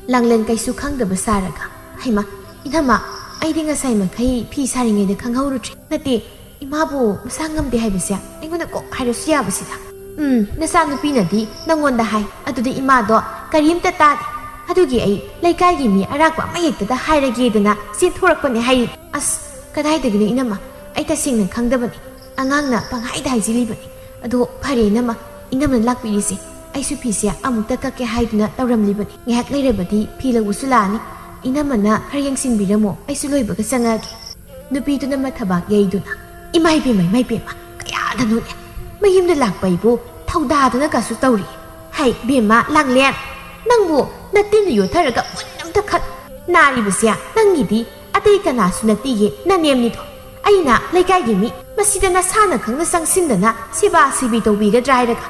ꯂꯥꯡꯂꯦꯟ ꯀꯩꯁꯨ ꯈꯪꯗꯕ ꯁꯥꯔꯒ, "ꯍꯩꯃꯥ, ꯏꯅꯝꯃ, ꯑꯩꯗꯤ ꯉꯁꯥꯏ ꯃꯈꯩ ꯐꯤ ꯁꯥꯔꯤꯉꯩꯗ ꯈꯪꯍꯧꯔꯨꯗ꯭ꯔꯦ꯫ ꯅꯠꯇꯦ, ꯏꯃꯥꯕꯨ ꯃꯁꯥ ꯉꯝꯗꯦ ꯍꯥꯏꯕꯁꯦ ꯑꯩꯉꯣꯟꯗ ꯀꯣꯛ ꯍꯥꯏꯔꯁꯨ ꯌꯥꯕꯁꯤꯗ꯫ ꯎꯝ, ꯅꯆꯥꯅꯨꯄꯤꯅꯗꯤ ꯅꯪꯉꯣꯟꯗ ꯍꯥꯏ, ꯑꯗꯨꯗ ꯏꯃꯥꯗꯣ ꯀꯔꯤꯝꯇ ꯇꯥꯗꯦ꯫ ꯑꯗꯨꯒꯤ ꯑꯩ ꯂꯩꯀꯥꯏꯒꯤ ꯃꯤ ꯑꯔꯥꯛꯄ ꯑꯃ ꯍꯦꯛꯇꯗ ꯍꯥꯏꯔꯒꯦꯗꯅ ꯆꯦꯟꯊꯣꯔꯛꯄꯅꯦ ꯍꯥꯏꯔꯤ꯫" ꯑꯁ, ꯀꯗꯥꯏꯗꯒꯤꯅꯣ ꯏꯅꯝꯃ, ꯑꯩ ꯇꯁꯦꯡꯅ ꯈꯪꯗꯕꯅꯤ꯫ ꯑꯉꯥꯡꯅ ꯄꯪꯍꯥꯏꯗ ꯍꯥꯏꯖꯤꯜꯂꯤꯕꯅꯤ꯫ ꯑꯗꯣ ꯐꯔꯦ ꯏꯅꯝꯃ, ꯏꯅꯝꯃꯅ ꯂꯥꯛꯄꯤꯔꯤꯁꯦ꯫ ꯑꯩꯁꯨ ꯐꯤꯁꯦ ꯑꯃꯨꯛꯇ ꯀꯛꯀꯦ ꯍꯥꯏꯗꯨꯅ ꯇꯧꯔꯝꯂꯤꯕꯅꯤ꯫ ꯉꯥꯏꯍꯥꯛ ꯂꯩꯔꯕꯗꯤ ꯐꯤ ꯂꯧꯕꯁꯨ ꯂꯥꯛꯑꯅꯤ꯫ ꯏꯅꯝꯃꯅ ꯈꯔ ꯌꯦꯡꯁꯤꯟꯕꯤꯔꯝꯃꯣ, ꯑꯩꯁꯨ ꯂꯣꯏꯕꯒ ꯆꯪꯉꯛꯑꯒꯦ꯫ ꯅꯨꯄꯤꯗꯨꯅ ꯃꯊꯕꯥꯛ ꯌꯩꯗꯨꯅ, "ꯏꯃꯥ ꯏꯕꯦꯝꯃ, ꯏꯃꯥ ꯏꯕꯦꯝꯃ, ꯀꯌꯥꯗꯅꯣꯅꯦ? ꯃꯌꯨꯝꯗ ꯂꯥꯛꯄ ꯑꯩꯕꯨ ꯊꯧꯗꯥꯗꯅ ꯀꯥꯁꯨ ꯇꯧꯔꯤ꯫ ꯍꯩ, ꯏꯕꯦꯝꯃ ꯂꯥꯡꯂꯦꯟ, ꯅꯪꯕꯨ ꯅꯇꯤꯟꯅ ꯌꯣꯠꯊꯔꯒ ꯃꯨꯟ ꯑꯝꯇ ꯈꯠ꯫ ꯅꯥꯔꯤꯕꯁꯦ ꯅꯪꯒꯤꯗꯤ ꯑꯇꯩ ꯀꯅꯥꯁꯨ ꯅꯠꯇꯤꯌꯦ, ꯅꯅꯦꯝꯅꯤꯗꯣ꯫ ꯑꯩꯅ ꯂꯩꯀꯥꯏꯒꯤ ꯃꯤ ꯃꯁꯤꯗ ꯅꯁꯥꯅ ꯈꯪꯅ ꯆꯪꯁꯤꯟꯗꯅ ꯁꯦꯕꯥ ꯁꯤꯕꯤ ꯇꯧꯕꯤꯒꯗ꯭ꯔꯥ ꯍꯥꯏꯔꯒ,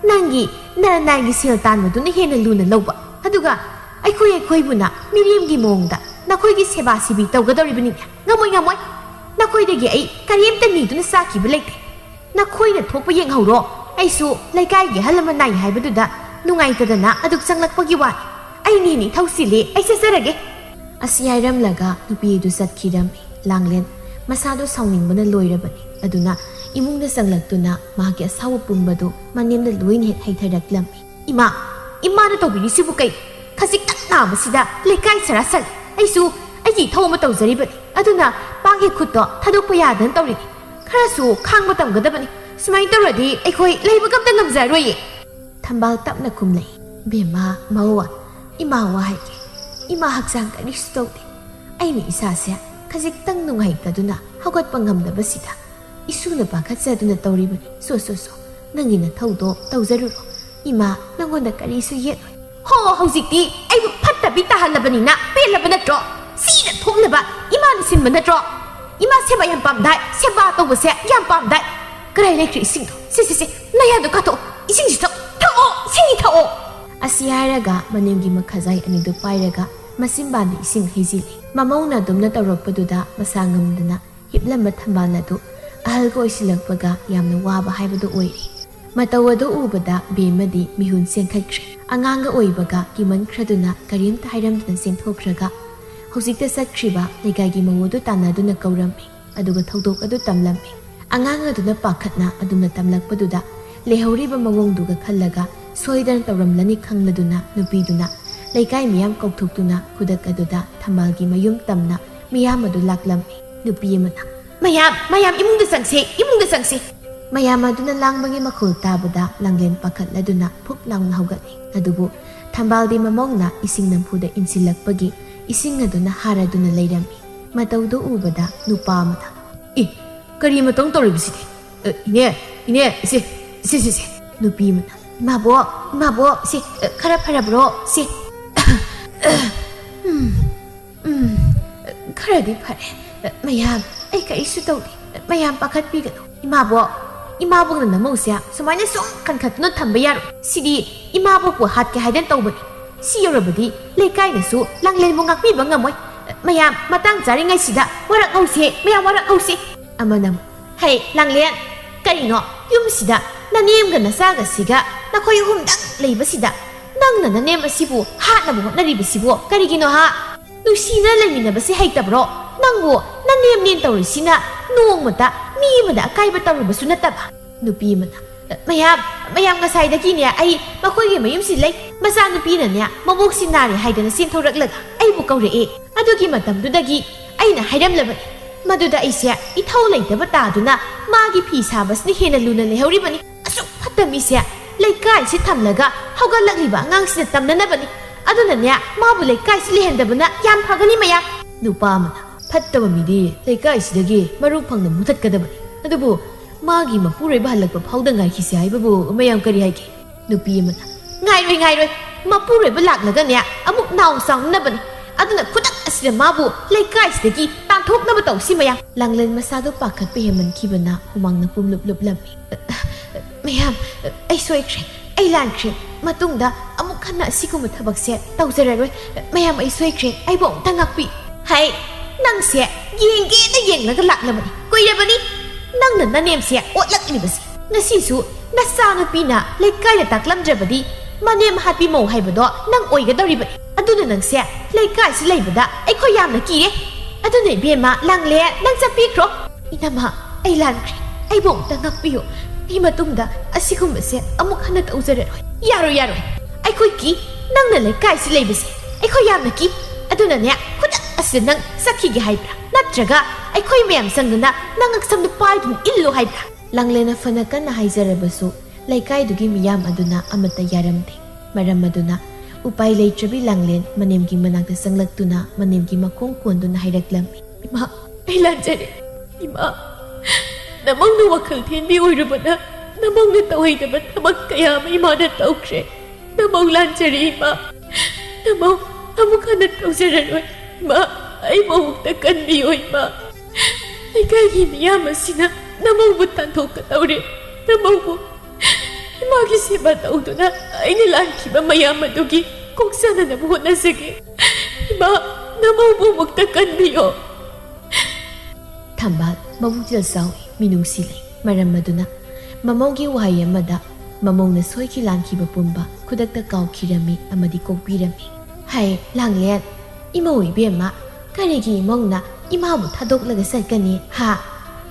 ꯅꯪꯒꯤ ꯅꯔꯅꯥꯏꯒꯤ ꯁꯦꯜ ꯇꯥꯟꯕꯗꯨꯅ ꯍꯦꯟꯅ ꯂꯨꯅ ꯂꯧꯕ꯫ ꯑꯗꯨꯒ ꯑꯩꯈꯣꯏ ꯑꯩꯈꯣꯏꯕꯨꯅ ꯃꯤꯔꯦꯝꯒꯤ ꯃꯑꯣꯡꯗ ꯅꯈꯣꯏꯒꯤ ꯁꯦꯕꯥ ꯁꯤꯕꯤ ꯇꯧꯒꯗꯧꯔꯤꯕꯅꯤꯅꯦ꯫ ꯉꯝꯃꯣꯏ, ꯉꯝꯃꯣꯏ꯫ ꯅꯈꯣꯏꯗꯒꯤ ꯑꯩ ꯀꯔꯤꯝꯇ ꯅꯤꯗꯨꯅ ꯆꯥꯈꯤꯕ ꯂꯩꯇꯦ꯫ ꯅꯈꯣꯏꯅ ꯊꯣꯛꯄ ꯌꯦꯡꯍꯧꯔꯣ꯫ ꯑꯩꯁꯨ ꯂꯩꯀꯥꯏꯒꯤ ꯑꯍꯜ ꯑꯃ ꯅꯥꯏ ꯍꯥꯏꯕꯗꯨꯗ ꯅꯨꯡꯉꯥꯏꯇꯗꯅ ꯑꯗꯨꯛ ꯆꯪꯂꯛꯄꯒꯤ ꯋꯥꯅꯤ꯫ ꯑꯩꯅ ꯍꯦꯟꯅ ꯏꯊꯧ ꯆꯤꯜꯂꯤ, ꯑꯩ ꯆꯠꯆꯔꯒꯦ꯫" ꯑꯁꯤ ꯍꯥꯏꯔꯝꯂꯒ ꯅꯨꯄꯤ ꯑꯗꯨ ꯆꯠꯈꯤꯔꯝꯃꯤ꯫ ꯂꯥꯡꯂꯦꯟ ꯃꯁꯥꯗꯣ ꯁꯥꯎꯅꯤꯡꯕꯅ ꯂꯣꯏꯔꯕꯅꯤ꯫ ꯑꯗꯨꯅ ꯏꯃꯨꯡꯗ ꯆꯪꯂꯛꯇꯨꯅ ꯃꯍꯥꯛꯀꯤ ꯑꯁꯥꯎꯕ ꯄꯨꯝꯕꯗꯨ ꯃꯅꯦꯝꯗ ꯂꯣꯏꯅ ꯍꯦꯛ ꯍꯩꯊꯔꯛꯂꯝꯃꯤ꯫ "ꯏꯃꯥ, ꯏꯃꯥꯅ ꯇꯧꯕꯤꯔꯤꯁꯤꯕꯨ ꯀꯩ? ꯈꯖꯤꯛꯇꯪ ꯅꯥꯕꯁꯤꯗ ꯂꯩꯀꯥꯏ ꯁꯔꯥ ꯁꯜꯂꯤ꯫ ꯑꯩꯁꯨ ꯑꯩꯒꯤ ꯏꯊꯧ ꯑꯃ ꯇꯧꯖꯔꯤꯕꯅꯤ꯫ ꯑꯗꯨꯅ ꯄꯥꯡꯒꯤ ꯈꯨꯠꯇꯣ ꯊꯥꯗꯣꯛꯄ ꯌꯥꯗꯅ ꯇꯧꯔꯤꯅꯤ꯫ ꯈꯔꯁꯨ ꯈꯥꯡꯕ ꯇꯝꯒꯗꯕꯅꯤ꯫ ꯁꯨꯃꯥꯏꯅ ꯇꯧꯔꯗꯤ ꯑꯩꯈꯣꯏ ꯂꯩꯕꯒ ꯑꯝꯇ ꯉꯝꯖꯔꯣꯏꯌꯦ꯫" ꯊꯝꯕꯥꯜ ꯇꯞꯅ ꯈꯨꯝꯂꯛꯏ, "ꯕꯦꯝꯃ, ꯃꯧ, ꯏꯃꯥ ꯋꯥ ꯍꯥꯏꯒꯦ꯫ ꯏꯃꯥ ꯍꯛꯆꯥꯡ ꯀꯔꯤꯁꯨ ꯇꯧꯗꯦ꯫ ꯑꯩꯅ ꯏꯁꯥꯁꯦ ꯈꯖꯤꯛꯇꯪ ꯅꯨꯡꯉꯥꯏꯇꯗꯨꯅ ꯍꯧꯒꯠꯄ ꯉꯝꯗꯕꯁꯤꯗ ꯏꯁꯨꯅ ꯄꯥꯈꯠꯆꯗꯨꯅ ꯇꯧꯔꯤꯕꯅꯤ꯫ ꯁꯣ, ꯁꯣ, ꯁꯣ, ꯅꯪꯒꯤ ꯅꯊꯧꯗꯣ ꯇꯧꯖꯔꯨꯔꯣ꯫ "ꯏꯃꯥ, ꯅꯪꯉꯣꯟꯗ ꯀꯔꯤꯁꯨ ꯌꯦꯠꯂꯣꯏ꯫ ꯍꯣ, ꯍꯧꯖꯤꯛꯇꯤ ꯑꯩꯕꯨ ꯐꯠꯇꯕꯤ ꯇꯥꯍꯜꯂꯕꯅꯤꯅ ꯄꯦꯜꯂꯕ ꯅꯠꯇ꯭ꯔꯣ? ꯁꯤꯅ ꯊꯣꯛꯅꯕ ꯏꯃꯥꯅ ꯁꯤꯟꯕ ꯅꯠꯇ꯭ꯔꯣ? ꯏꯃꯥ ꯁꯦꯕꯥ ꯌꯥꯝ ꯄꯥꯝꯗꯥꯏ, ꯁꯦꯕꯥ ꯇꯧꯕꯁꯦ ꯌꯥꯝ ꯄꯥꯝꯗꯥꯏ꯫ ꯀꯗꯥꯏ ꯂꯩꯈ꯭ꯔꯦ ꯏꯁꯤꯡꯗꯣ? ꯁꯦ, ꯁꯦ, ꯁꯦ, ꯅꯌꯥꯗꯣ ꯀꯥꯊꯣꯛꯑꯣ, ꯏꯁꯤꯡꯁꯤ ꯊꯛꯑꯣ, ꯊꯛꯑꯣ, ꯁꯤ ꯊꯛꯑꯣ!" ꯑꯁꯤ ꯍꯥꯏꯔꯒ ꯃꯅꯤꯡꯒꯤ ꯃꯈꯥꯖꯥꯏ ꯑꯅꯤꯗꯨ ꯄꯥꯏꯔꯒ ꯃꯆꯤꯟꯕꯥꯟꯗ ꯏꯁꯤꯡ ꯍꯩꯖꯤꯜꯂꯤ꯫ ꯃꯃꯧꯅ ꯑꯗꯨꯝꯅ ꯇꯧꯔꯛꯄꯗꯨꯗ ꯃꯁꯥ ꯉꯝꯗꯅ ꯍꯤꯞꯂꯝꯕ ꯊꯝꯕꯥꯜ ꯑꯗꯨ ꯑꯍꯜꯒ ꯑꯣꯏꯁꯤꯜꯂꯛꯄꯒ ꯌꯥꯝꯅ ꯋꯥꯕ ꯍꯥꯏꯕꯗꯨ ꯑꯣꯏꯔꯦ꯫ ꯃꯇꯧ ꯑꯗꯨ ꯎꯕꯗ ꯕꯦꯝꯃꯗꯤ ꯃꯤꯍꯨꯟ ꯆꯦꯟꯈꯠꯈ꯭ꯔꯦ꯫ ꯑꯉꯥꯡꯒ ꯑꯣꯏꯕꯒ ꯀꯤꯃꯟꯈ꯭ꯔꯗꯨꯅ ꯀꯔꯤꯝꯇ ꯍꯥꯏꯔꯝꯗꯅ ꯆꯦꯟꯊꯣꯛꯈ꯭ꯔꯒ ꯍꯧꯖꯤꯛꯇ ꯆꯠꯈ꯭ꯔꯤꯕ ꯂꯩꯀꯥꯏꯒꯤ ꯃꯧ ꯑꯗꯨ ꯇꯥꯟꯅꯗꯨꯅ ꯀꯧꯔꯝꯃꯤ꯫ ꯑꯗꯨꯒ ꯊꯧꯗꯣꯛ ꯑꯗꯨ ꯇꯝꯂꯝꯃꯤ꯫ ꯑꯉꯥꯡ ꯑꯗꯨꯅ ꯄꯥꯈꯠꯅ ꯑꯗꯨꯝꯅ ꯇꯝꯂꯛꯄꯗꯨꯗ ꯂꯩꯍꯧꯔꯤꯕ ꯃꯑꯣꯡꯗꯨꯒ ꯈꯜꯂꯒ ꯁꯣꯏꯗꯅ ꯇꯧꯔꯝꯂꯅꯤ ꯈꯪꯂꯗꯨꯅ ꯅꯨꯄꯤꯗꯨꯅ ꯂꯩꯀꯥꯏ ꯃꯤꯌꯥꯝ ꯀꯧꯊꯣꯛꯇꯨꯅ ꯈꯨꯗꯛ ꯑꯗꯨꯗ ꯊꯝꯕꯥꯜꯒꯤ ꯃꯌꯨꯝ ꯇꯝꯅ ꯃꯤꯌꯥꯝ ꯑꯗꯨ ꯂꯥꯛꯂꯝꯃꯤ꯫ ꯅꯨꯄꯤ ꯑꯃꯅ, "ꯃꯌꯥꯝ, ꯃꯌꯥꯝ ꯏꯃꯨꯡꯗ ꯆꯪꯁꯦ, ꯏꯃꯨꯡꯗ ꯆꯪꯁꯦ!" ꯃꯌꯥꯝ ꯑꯗꯨꯅ ꯂꯥꯡꯕꯒꯤ ꯃꯈꯣꯜ ꯇꯥꯕꯗ ꯂꯥꯡꯂꯦꯟ ꯄꯥꯈꯠꯂꯗꯨꯅ ꯐꯨꯞ ꯂꯥꯎꯅ ꯍꯧꯒꯠꯂꯤ꯫ ꯑꯗꯨꯕꯨ ꯊꯝꯕꯥꯜꯗꯤ ꯃꯃꯧꯅ ꯏꯁꯤꯡ ꯅꯝꯐꯨꯗ ꯏꯟꯁꯤꯜꯂꯛꯄꯒꯤ ꯏꯁꯤꯡ ꯑꯗꯨꯅ ꯍꯥꯔꯗꯨꯅ ꯂꯩꯔꯝꯃꯤ꯫ ꯃꯇꯧꯗꯨ ꯎꯕꯗ ꯅꯨꯄꯥ ꯑꯃꯅ, "ꯏ, ꯀꯔꯤ ꯃꯇꯧ ꯇꯧꯔꯤꯕꯁꯤꯗꯤ? ꯑ, ꯏꯅꯦ, ꯏꯅꯦ, ꯏꯆꯦ, ꯏꯆꯦ, ꯏꯆꯦ, ꯏꯆꯦ!" ꯅꯨꯄꯤ ꯑꯃꯅ, "ꯏꯃꯥꯕꯣꯛ, ꯏꯃꯥꯕꯣꯛ, ꯁꯤ, ꯑ, ꯈꯔ ꯐꯔꯕ꯭ꯔꯣ? ꯁꯤ, ꯎꯝ, ꯎꯝ, ꯈꯔꯗꯤ ꯐꯔꯦ꯫ ꯃꯌꯥꯝ, ꯑꯩ ꯀꯔꯤꯁꯨ ꯇꯧꯗꯦ꯫ ꯃꯌꯥꯝ ꯄꯥꯈꯠꯄꯤꯒꯅꯨ꯫ ꯏꯃꯥꯕꯣꯛ, ꯏꯃꯥꯕꯣꯛꯅ ꯅꯃꯧꯁꯦ ꯁꯨꯃꯥꯏꯅ ꯁꯨꯝ ꯀꯟꯈꯠꯇꯨꯅ ꯊꯝꯕ ꯌꯥꯔꯣꯏ꯫ ꯁꯤꯗꯤ ꯏꯃꯥꯕꯣꯛꯄꯨ ꯍꯥꯠꯀꯦ ꯍꯥꯏꯗꯅ ꯇꯧꯕꯅꯤ꯫ ꯁꯤ ꯌꯧꯔꯕꯗꯤ ꯂꯩꯀꯥꯏꯅꯁꯨ ꯂꯥꯡꯂꯦꯟꯕꯨ ꯉꯥꯛꯄꯤꯕ ꯉꯝꯃꯣꯏ꯫ ꯃꯌꯥꯝ ꯃꯇꯥꯡ ꯆꯥꯔꯤꯉꯩꯁꯤꯗ ꯋꯥꯔꯛ ꯍꯧꯁꯦ, ꯃꯌꯥꯝ ꯋꯥꯔꯛ ꯍꯧꯁꯦ!" ꯑꯃꯅ ꯑꯃꯨꯛ, "ꯍꯩ, ꯂꯥꯡꯂꯦꯟ, ꯀꯔꯤꯅꯣ? ꯌꯨꯝꯁꯤꯗ ꯅꯅꯦꯝꯒ ꯅꯆꯥꯒꯁꯤꯒ ꯅꯈꯣꯏ ꯑꯍꯨꯝꯗꯪ ꯂꯩꯕꯁꯤꯗ ꯅꯪꯅ ꯅꯅꯦꯝ ꯑꯁꯤꯕꯨ ꯍꯥꯠꯅꯕ ꯍꯣꯠꯅꯔꯤꯕꯁꯤꯕꯨ ꯀꯔꯤꯒꯤꯅꯣ ꯍꯥ? ꯅꯨꯡꯁꯤꯅ ꯂꯩꯃꯤꯟꯅꯕꯁꯤ ꯍꯩꯇꯕ꯭ꯔꯣ? ꯅꯪꯕꯨ ꯅꯅꯦꯝꯅꯦꯅ ꯇꯧꯔꯤꯁꯤꯅ ꯅꯣꯡꯃꯇ ꯃꯤ ꯑꯃꯗ ꯑꯀꯥꯏꯕ ꯇꯧꯔꯨꯕꯁꯨ ꯅꯠꯇꯕ?" ꯅꯨꯄꯤ ꯑꯃꯅ, "ꯃꯌꯥꯝ, ꯃꯌꯥꯝ, ꯉꯁꯥꯏꯗꯒꯤꯅꯦ ꯑꯩ ꯃꯈꯣꯏꯒꯤ ꯃꯌꯨꯝꯁꯤ ꯂꯩ꯫ ꯃꯆꯥꯅꯨꯄꯤꯅꯅꯦ ꯃꯕꯣꯛꯁꯤ ꯅꯥꯔꯦ ꯍꯥꯏꯗꯅ ꯆꯦꯟꯊꯣꯔꯛꯂꯒ ꯑꯩꯕꯨ ꯀꯧꯔꯛꯑꯦ꯫ ꯑꯗꯨꯒꯤ ꯃꯇꯝꯗꯨꯗꯒꯤ ꯑꯩꯅ ꯍꯥꯏꯔꯝꯂꯕꯅꯤ꯫ ꯃꯗꯨꯗ ꯑꯩꯁꯦ ꯏꯊꯧ ꯂꯩꯇꯕ ꯇꯥꯗꯨꯅ ꯃꯥꯒꯤ ꯐꯤ ꯁꯥꯕꯁꯤꯅ ꯍꯦꯟꯅ ꯂꯨꯅ ꯂꯩꯍꯧꯔꯤꯕꯅꯤ꯫ ꯑꯁꯨꯛ ꯐꯠꯇ ꯃꯤꯁꯦ ꯂꯩꯀꯥꯏꯁꯤ ꯊꯝꯂꯒ ꯍꯧꯒꯠꯂꯛꯂꯤꯕ ꯑꯉꯥꯡꯁꯤꯅ ꯇꯝꯅꯅꯕꯅꯤ꯫ ꯑꯗꯨꯅꯅꯦ ꯃꯥꯕꯨ ꯂꯩꯀꯥꯏꯁꯤ ꯂꯩꯍꯟꯗꯕꯅ ꯌꯥꯝ ꯐꯒꯅꯤ ꯃꯌꯥꯝ!" ꯅꯨꯄꯥ ꯑꯃꯅ, "ꯐꯠꯇꯕ ꯃꯤꯗꯤ ꯂꯩꯀꯥꯏꯁꯤꯗꯒꯤ ꯃꯔꯨ ꯐꯪꯅ ꯃꯨꯊꯠꯀꯗꯕꯅꯤ꯫ ꯑꯗꯨꯕꯨ ꯃꯥꯒꯤ ꯃꯄꯨꯔꯣꯏꯕ ꯍꯜꯂꯛꯄ ꯐꯥꯎꯗ ꯉꯥꯏꯈꯤꯁꯤ ꯍꯥꯏꯕꯕꯨ ꯃꯌꯥꯝ ꯀꯔꯤ ꯍꯥꯏꯒꯦ?" ꯅꯨꯄꯤ ꯑꯃꯅ, "ꯉꯥꯏꯔꯣꯏ, ꯉꯥꯏꯔꯣꯏ, ꯃꯄꯨꯔꯣꯏꯕ ꯂꯥꯛꯂꯒꯅꯦ ꯑꯃꯨꯛ ꯅꯥꯎ ꯆꯥꯎꯅꯅꯕꯅꯤ꯫ ꯑꯗꯨꯅ ꯈꯨꯗꯛ ꯑꯁꯤꯗ ꯃꯥꯕꯨ ꯂꯩꯀꯥꯏꯁꯤꯗꯒꯤ ꯇꯥꯟꯊꯣꯛꯅꯕ ꯇꯧꯁꯤ ꯃꯌꯥꯝ꯫" ꯂꯥꯡꯂꯦꯟ ꯃꯁꯥꯗꯣ ꯄꯥꯈꯠꯄ ꯍꯦꯟꯃꯟꯈꯤꯕꯅ ꯍꯨꯃꯥꯡꯅ ꯄꯨꯝꯂꯨꯞ ꯂꯨꯞꯂꯝꯃꯤ꯫ "ꯃꯌꯥꯝ, ꯑꯩ ꯁꯣꯏꯈ꯭ꯔꯦ, ꯑꯩ ꯂꯥꯟꯈ꯭ꯔꯦ꯫ ꯃꯇꯨꯡꯗ ꯑꯃꯨꯛ ꯍꯟꯅ ꯑꯁꯤꯒꯨꯝꯕ ꯊꯕꯛꯁꯦ ꯇꯧꯖꯔꯔꯣꯏ꯫ ꯃꯌꯥꯝ, ꯑꯩ ꯁꯣꯏꯈ꯭ꯔꯦ, ꯑꯩꯕꯨ ꯑꯃꯨꯛꯇ ꯉꯥꯛꯄꯤ꯫" "ꯍꯩ, ꯅꯪꯁꯦ ꯌꯦꯡꯒꯦꯅ ꯌꯦꯡꯂꯒ ꯂꯥꯛꯂꯕꯅꯤ꯫ ꯀꯨꯏꯔꯕꯅꯤ ꯅꯪꯅ ꯅꯅꯦꯝꯁꯦ ꯑꯣꯠꯂꯛꯂꯤꯕꯁꯦ꯫ ꯉꯁꯤꯁꯨ ꯅꯆꯥꯅꯨꯄꯤꯅ ꯂꯩꯀꯥꯏꯗ ꯇꯥꯛꯂꯝꯗ꯭ꯔꯕꯗꯤ ꯃꯅꯦꯝ ꯍꯥꯠꯄꯤ ꯃꯧ ꯍꯥꯏꯕꯗꯣ ꯅꯪ ꯑꯣꯏꯒꯗꯧꯔꯤꯕꯅꯤ꯫ ꯑꯗꯨꯅ ꯅꯪꯁꯦ ꯂꯩꯀꯥꯏꯁꯤ ꯂꯩꯕꯗ ꯑꯩꯈꯣꯏ ꯌꯥꯝꯅ ꯀꯤꯔꯦ꯫ ꯑꯗꯨꯅ ꯏꯕꯦꯝꯃ ꯂꯥꯡꯂꯦ, ꯅꯪ ꯆꯠꯄꯤꯈ꯭ꯔꯣ꯫" "ꯏꯅꯝꯃ, ꯑꯩ ꯂꯥꯟꯈ꯭ꯔꯦ, ꯑꯩꯕꯨ ꯑꯃꯨꯛꯇ ꯉꯥꯛꯄꯤꯌꯨ꯫ ꯑꯩ ꯃꯇꯨꯡꯗ ꯑꯁꯤꯒꯨꯝꯕꯁꯦ ꯑꯃꯨꯛ ꯍꯟꯅ ꯇꯧꯖꯔꯔꯣꯏ꯫" "ꯌꯥꯔꯣꯏ, ꯌꯥꯔꯣꯏ, ꯑꯩꯈꯣꯏ ꯀꯤ꯫ ꯅꯪꯅ ꯂꯩꯀꯥꯏꯁꯤ ꯂꯩꯕꯁꯦ ꯑꯩꯈꯣꯏ ꯌꯥꯝꯅ ꯀꯤ꯫ ꯑꯗꯨꯅꯅꯦ, ꯈꯨꯗꯛ ꯑꯁꯤꯗ ꯅꯪ ꯆꯠꯈꯤꯒꯦ ꯍꯥꯏꯕ꯭ꯔꯥ? ꯅꯠꯇ꯭ꯔꯒ ꯑꯩꯈꯣꯏ ꯃꯌꯥꯝ ꯆꯪꯗꯅ ꯅꯪ ꯉꯛꯁꯝꯗ ꯄꯥꯏꯗꯨꯅ ꯏꯜꯂꯨ ꯍꯥꯏꯕ꯭ꯔꯥ?" ꯂꯥꯡꯂꯦꯟꯅ ꯐꯅ ꯀꯟꯅ ꯍꯥꯏꯖꯔꯕꯁꯨ ꯂꯩꯀꯥꯏꯗꯨꯒꯤ ꯃꯤꯌꯥꯝ ꯑꯗꯨꯅ ꯑꯃꯠꯇ ꯌꯥꯔꯝꯗꯦ꯫ ꯃꯔꯝ ꯑꯗꯨꯅ ꯎꯄꯥꯏ ꯂꯩꯇ꯭ꯔꯕꯤ ꯂꯥꯡꯂꯦꯟ ꯃꯅꯦꯝꯒꯤ ꯃꯅꯥꯛꯇ ꯆꯪꯂꯛꯇꯨꯅ ꯃꯅꯦꯝꯒꯤ ꯃꯈꯣꯡ ꯀꯣꯟꯗꯨꯅ ꯍꯥꯏꯔꯛꯂꯝꯃꯤ, "ꯏꯃꯥ, ꯑꯩ ꯂꯥꯟꯖꯔꯦ꯫ ꯏꯃꯥ, ꯅꯃꯧꯅ ꯋꯥꯈꯜ ꯊꯦꯟꯕꯤ ꯑꯣꯏꯔꯨꯕꯅ ꯅꯃꯧꯅ ꯇꯧꯍꯩꯗꯕ ꯊꯕꯛ ꯀꯌꯥ ꯑꯃ ꯏꯃꯥꯅ ꯇꯧꯈ꯭ꯔꯦ꯫ ꯅꯃꯧ ꯂꯥꯟꯖꯔꯦ ꯏꯃꯥ꯫ ꯅꯃꯧ ꯑꯃꯨꯛ ꯍꯟꯅ ꯇꯧꯖꯔꯔꯣꯏ꯫ ꯏꯃꯥ, ꯑꯩꯕꯨ ꯑꯃꯨꯛꯇ ꯀꯟꯕꯤꯌꯣ ꯏꯃꯥ꯫ ꯂꯩꯀꯥꯏꯒꯤ ꯃꯤꯌꯥꯝ ꯑꯁꯤꯅ ꯅꯃꯧꯕꯨ ꯇꯥꯟꯊꯣꯛꯀꯗꯧꯔꯦ꯫ ꯅꯃꯧꯕꯨ ꯏꯃꯥꯒꯤ ꯁꯦꯕꯥ ꯇꯧꯗꯨꯅ ꯑꯩꯅ ꯂꯥꯟꯈꯤꯕ ꯃꯌꯥꯝ ꯑꯗꯨꯒꯤ ꯀꯣꯛ ꯁꯥꯟꯅꯅꯕ ꯍꯣꯠꯅꯖꯒꯦ꯫ ꯏꯃꯥ, ꯅꯃꯧꯕꯨ ꯑꯃꯨꯛꯇ ꯀꯟꯕꯤꯌꯣ꯫" ꯊꯝꯕꯥꯜ ꯃꯕꯨꯛꯆꯦꯜ ꯆꯥꯎꯏ, ꯃꯤꯅꯨꯡꯁꯤ ꯂꯩ꯫ ꯃꯔꯝ ꯑꯗꯨꯅ ꯃꯃꯧꯒꯤ ꯋꯥꯍꯩ ꯑꯃꯗ ꯃꯃꯧꯅ ꯁꯣꯏꯈꯤ ꯂꯥꯟꯈꯤꯕ ꯄꯨꯝꯕ ꯈꯨꯗꯛꯇ ꯀꯥꯎꯈꯤꯔꯝꯃꯤ ꯑꯃꯗꯤ ꯀꯣꯛꯄꯤꯔꯝꯃꯤ꯫ "ꯍꯥꯏ ꯂꯥꯡꯂꯦꯟ, ꯏꯃꯧ ꯏꯕꯦꯝꯃ, ꯀꯔꯤꯒꯤ ꯏꯃꯧꯅ ꯏꯃꯥꯕꯨ ꯊꯥꯗꯣꯛꯂꯒ ꯆꯠꯀꯅꯤ? ꯍꯥ?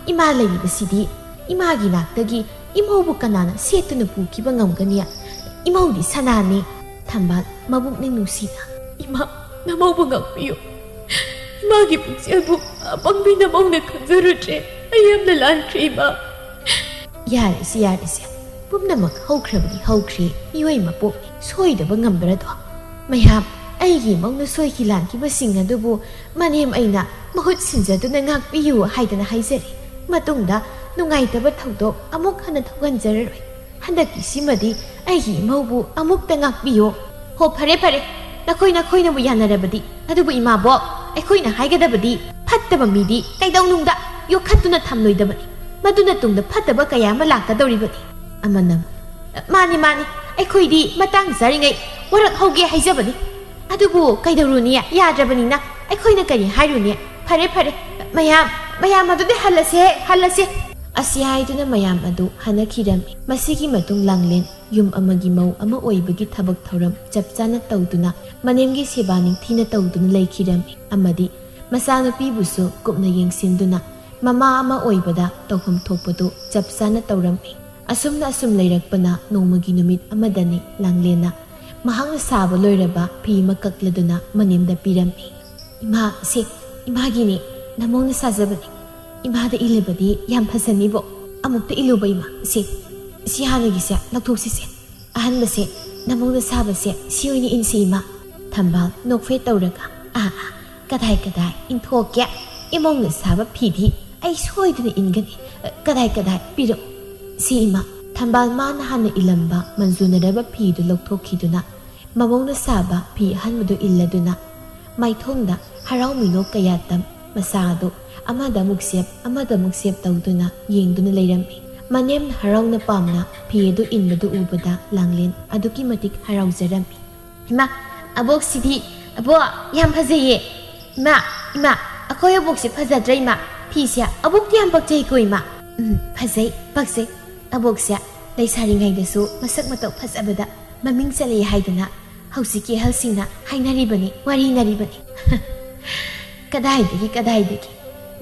ꯏꯃꯥ ꯂꯩꯔꯤꯕꯁꯤꯗꯤ ꯏꯃꯥꯒꯤ ꯅꯥꯛꯇꯒꯤ ꯏꯃꯧꯕꯨ ꯀꯅꯥꯅ ꯁꯦꯠꯇꯨꯅ ꯄꯨꯈꯤꯕ ꯉꯝꯒꯅꯤ? ꯏꯃꯧꯗꯤ ꯁꯅꯥꯅꯤ꯫" ꯊꯝꯕꯥꯜ ꯃꯕꯨꯛꯅꯤꯡ ꯅꯨꯡꯁꯤꯅ, "ꯏꯃꯥ, ꯅꯃꯧꯕꯨ ꯉꯥꯛꯄꯤꯌꯨ꯫ ꯏꯃꯥꯒꯤ ꯄꯨꯛꯆꯦꯜꯕꯨ ꯑꯄꯪꯕꯤ ꯅꯃꯧꯅ ꯈꯪꯖꯔꯨꯗ꯭ꯔꯦ꯫ ꯑꯩ ꯌꯥꯝꯅ ꯂꯥꯟꯈ꯭ꯔꯦ ꯏꯃꯥ꯫" "ꯌꯥꯔꯦꯁꯦ, ꯌꯥꯔꯦꯁꯦ꯫ ꯄꯨꯝꯅꯃꯛ ꯍꯧꯈ꯭ꯔꯕꯗꯤ ꯍꯧꯈ꯭ꯔꯦ꯫ ꯃꯤꯑꯣꯏ ꯃꯄꯣꯛꯅꯤ, ꯁꯣꯏꯗꯕ ꯉꯝꯕ꯭ꯔꯗꯣ? ꯃꯌꯥꯝ, ꯑꯩꯒꯤ ꯏꯃꯧꯅ ꯁꯣꯏꯈꯤ ꯂꯥꯟꯈꯤꯕꯁꯤꯡ ꯑꯗꯨꯕꯨ ꯃꯅꯦꯝ ꯑꯩꯅ ꯃꯍꯨꯠ ꯁꯤꯟꯖꯗꯨꯅ ꯉꯥꯛꯄꯤꯌꯨ ꯍꯥꯏꯗꯅ ꯍꯥꯏꯖꯔꯤ꯫ ꯃꯇꯨꯡꯗ ꯅꯨꯡꯉꯥꯏꯇꯕ ꯊꯧꯗꯣꯛ ꯑꯃꯨꯛ ꯍꯟꯅ ꯊꯣꯛꯍꯟꯖꯔꯔꯣꯏ꯫" ꯍꯟꯗꯛꯀꯤꯁꯤꯃꯗꯤ ꯑꯩꯒꯤ ꯏꯃꯧꯕꯨ ꯑꯃꯨꯛꯇ ꯉꯥꯛꯄꯤꯌꯣ꯫ ꯍꯣ, ꯐꯔꯦ ꯐꯔꯦ, ꯅꯈꯣꯏ ꯅꯈꯣꯏꯅꯕꯨ ꯌꯥꯅꯔꯕꯗꯤ꯫ ꯑꯗꯨꯕꯨ ꯏꯃꯥꯕꯣꯛ, ꯑꯩꯈꯣꯏꯅ ꯍꯥꯏꯒꯗꯕꯗꯤ, ꯐꯠꯇꯕ ꯃꯤꯗꯤ ꯀꯩꯗꯧꯅꯨꯡꯗ ꯌꯣꯛꯈꯠꯇꯨꯅ ꯊꯝꯂꯣꯏꯗꯕꯅꯤ꯫ ꯃꯗꯨꯅ ꯇꯨꯡꯗ ꯐꯠꯇꯕ ꯀꯌꯥ ꯑꯃ ꯂꯥꯛꯀꯗꯧꯔꯤꯕꯅꯤ꯫ ꯑꯃꯅ, ꯃꯥꯅꯤ ꯃꯥꯅꯤ, ꯑꯩꯈꯣꯏꯗꯤ ꯃꯇꯥꯡ ꯆꯥꯔꯤꯉꯩ ꯋꯥꯔꯛꯍꯧꯒꯦ ꯍꯥꯏꯖꯕꯅꯤ꯫ ꯑꯗꯨꯕꯨ ꯀꯩꯗꯧꯔꯨꯅꯤ, ꯌꯥꯗ꯭ꯔꯕꯅꯤꯅ ꯑꯩꯈꯣꯏꯅ ꯀꯔꯤ ꯍꯥꯏꯔꯨꯅꯤ? ꯐꯔꯦ ꯐꯔꯦ, ꯃꯌꯥꯝ, ꯃꯌꯥꯝ ꯑꯗꯨꯗꯤ ꯍꯜꯂꯁꯦ, ꯍꯜꯂꯁꯦ꯫ ꯑꯁꯤ ꯍꯥꯏꯗꯨꯅ ꯃꯌꯥꯝ ꯑꯗꯨ ꯍꯟꯅꯈꯤꯔꯝꯃꯤ꯫ ꯃꯁꯤꯒꯤ ꯃꯇꯨꯡ ꯂꯥꯡꯂꯦꯟ ꯌꯨꯝ ꯑꯃꯒꯤ ꯃꯧ ꯑꯃ ꯑꯣꯏꯕꯒꯤ ꯊꯕꯛ ꯊꯧꯔꯝ ꯆꯞ ꯆꯥꯅ ꯇꯧꯗꯨꯅ, ꯃꯅꯦꯝꯒꯤ ꯁꯦꯕꯥ ꯅꯤꯡꯊꯤꯅ ꯇꯧꯗꯨꯅ ꯂꯩꯈꯤꯔꯝꯃꯤ ꯑꯃꯗꯤ ꯃꯆꯥꯅꯨꯄꯤꯕꯨꯁꯨ ꯀꯨꯞꯅ ꯌꯦꯡꯁꯤꯟꯗꯨꯅ, ꯃꯃꯥ ꯑꯃ ꯑꯣꯏꯕꯗ ꯇꯧꯐꯝ ꯊꯣꯛꯄꯗꯨ ꯆꯞ ꯆꯥꯅ ꯇꯧꯔꯝꯃꯤ꯫ ꯑꯁꯨꯝꯅ ꯑꯁꯨꯝ ꯂꯩꯔꯛꯄꯅ ꯅꯣꯡꯃꯒꯤ ꯅꯨꯃꯤꯠ ꯑꯃꯗꯅꯤ ꯂꯥꯡꯂꯦꯟꯅ ꯃꯍꯥꯛꯅ ꯁꯥꯕ ꯂꯣꯏꯔꯕ ꯐꯤ ꯑꯃ ꯀꯛꯂꯗꯨꯅ ꯃꯅꯦꯝꯗ ꯄꯤꯔꯝꯃꯤ꯫ "ꯏꯃꯥ, ꯁꯦ, ꯏꯃꯥꯒꯤꯅꯦ, ꯅꯃꯧꯅ ꯁꯥꯖꯕꯅꯦ꯫ ꯏꯃꯥꯗ ꯏꯜꯂꯕꯗꯤ ꯌꯥꯝ ꯐꯖꯅꯤꯕꯣ꯫ ꯑꯃꯨꯛꯇ ꯏꯜꯂꯨꯕ ꯏꯃꯥ, ꯁꯦ, ꯁꯤ ꯍꯥꯟꯅꯒꯤꯁꯦ ꯂꯧꯊꯣꯛꯁꯤꯁꯦ꯫ ꯑꯍꯟꯕꯁꯦ, ꯅꯃꯧꯅ ꯁꯥꯕꯁꯦ, ꯁꯤ ꯑꯣꯏꯅ ꯏꯟꯁꯤ ꯏꯃꯥ꯫" ꯊꯝꯕꯥꯜ ꯅꯣꯛꯐꯦꯠ ꯇꯧꯔꯒ, "ꯑꯥ, ꯑꯥ, ꯀꯗꯥꯏ ꯀꯗꯥꯏ, ꯏꯟꯊꯣꯛꯀꯦ꯫ ꯏꯃꯧꯅ ꯁꯥꯕ ꯐꯤꯗꯤ ꯑꯩ ꯁꯣꯏꯗꯅ ꯏꯟꯒꯅꯤ꯫ ꯀꯗꯥꯏ ꯀꯗꯥꯏ, ꯄꯤꯔꯛꯎ꯫ ꯁꯤ ꯏꯃꯥ꯫" ꯊꯝꯕꯥꯜ ꯃꯥꯅ ꯍꯥꯟꯅ ꯏꯜꯂꯝꯕ ꯃꯟꯖꯨꯅꯔꯕ ꯐꯤꯗꯨ ꯂꯧꯊꯣꯛꯈꯤꯗꯨꯅ, ꯃꯃꯧꯅ ꯁꯥꯕ ꯐꯤ ꯑꯍꯟꯕꯗꯨ ꯏꯜꯂꯗꯨꯅ, ꯃꯥꯏꯊꯣꯡꯗ ꯍꯔꯥꯎ ꯃꯤꯅꯣꯛ ꯀꯌꯥ ꯇꯝ, ꯃꯆꯥ ꯑꯗꯨ ꯑꯃꯗ ꯑꯃꯨꯛ ꯁꯦꯞ, ꯑꯃꯗ ꯑꯃꯨꯛ ꯁꯦꯞ ꯇꯧꯗꯨꯅ ꯌꯦꯡꯗꯨꯅ ꯂꯩꯔꯝꯃꯤ꯫ ꯃꯅꯦꯝꯅ ꯍꯔꯥꯎꯅ ꯄꯥꯝꯅ ꯐꯤ ꯑꯗꯨ ꯏꯟꯕꯗꯨ ꯎꯕꯗ ꯂꯥꯡꯂꯦꯟ ꯑꯗꯨꯛꯀꯤ ꯃꯇꯤꯛ ꯍꯔꯥꯎꯖꯔꯝꯃꯤ꯫ "ꯏꯃꯥ, ꯑꯕꯣꯛꯁꯤꯗꯤ, ꯑꯕꯣꯛ, ꯌꯥꯝ ꯐꯖꯩꯌꯦ꯫ ꯏꯃꯥ, ꯏꯃꯥ, ꯑꯩꯈꯣꯏ ꯑꯕꯣꯛꯁꯦ ꯐꯖꯗ꯭ꯔꯥ ꯏꯃꯥ? ꯐꯤꯁꯦ ꯑꯕꯣꯛꯇꯤ ꯌꯥꯝ ꯄꯛꯆꯩꯀꯣ ꯏꯃꯥ?" "ꯎꯝ, ꯐꯖꯩ, ꯄꯛꯆꯩ꯫ ꯑꯕꯣꯛꯁꯦ ꯂꯩꯁꯥꯔꯤꯉꯩꯗꯁꯨ ꯃꯁꯛ ꯃꯇꯧ ꯐꯖꯕꯗ ꯃꯃꯤꯡ ꯆꯠꯂꯛꯏ ꯍꯥꯏꯗꯅ ꯍꯧꯖꯤꯛꯀꯤ ꯑꯍꯜꯁꯤꯡꯅ ꯍꯥꯏꯅꯔꯤꯕꯅꯤ, ꯋꯥꯔꯤꯅꯔꯤꯕꯅꯤ꯫" "ꯀꯗꯥꯏꯗꯒꯤ, ꯀꯗꯥꯏꯗꯒꯤ?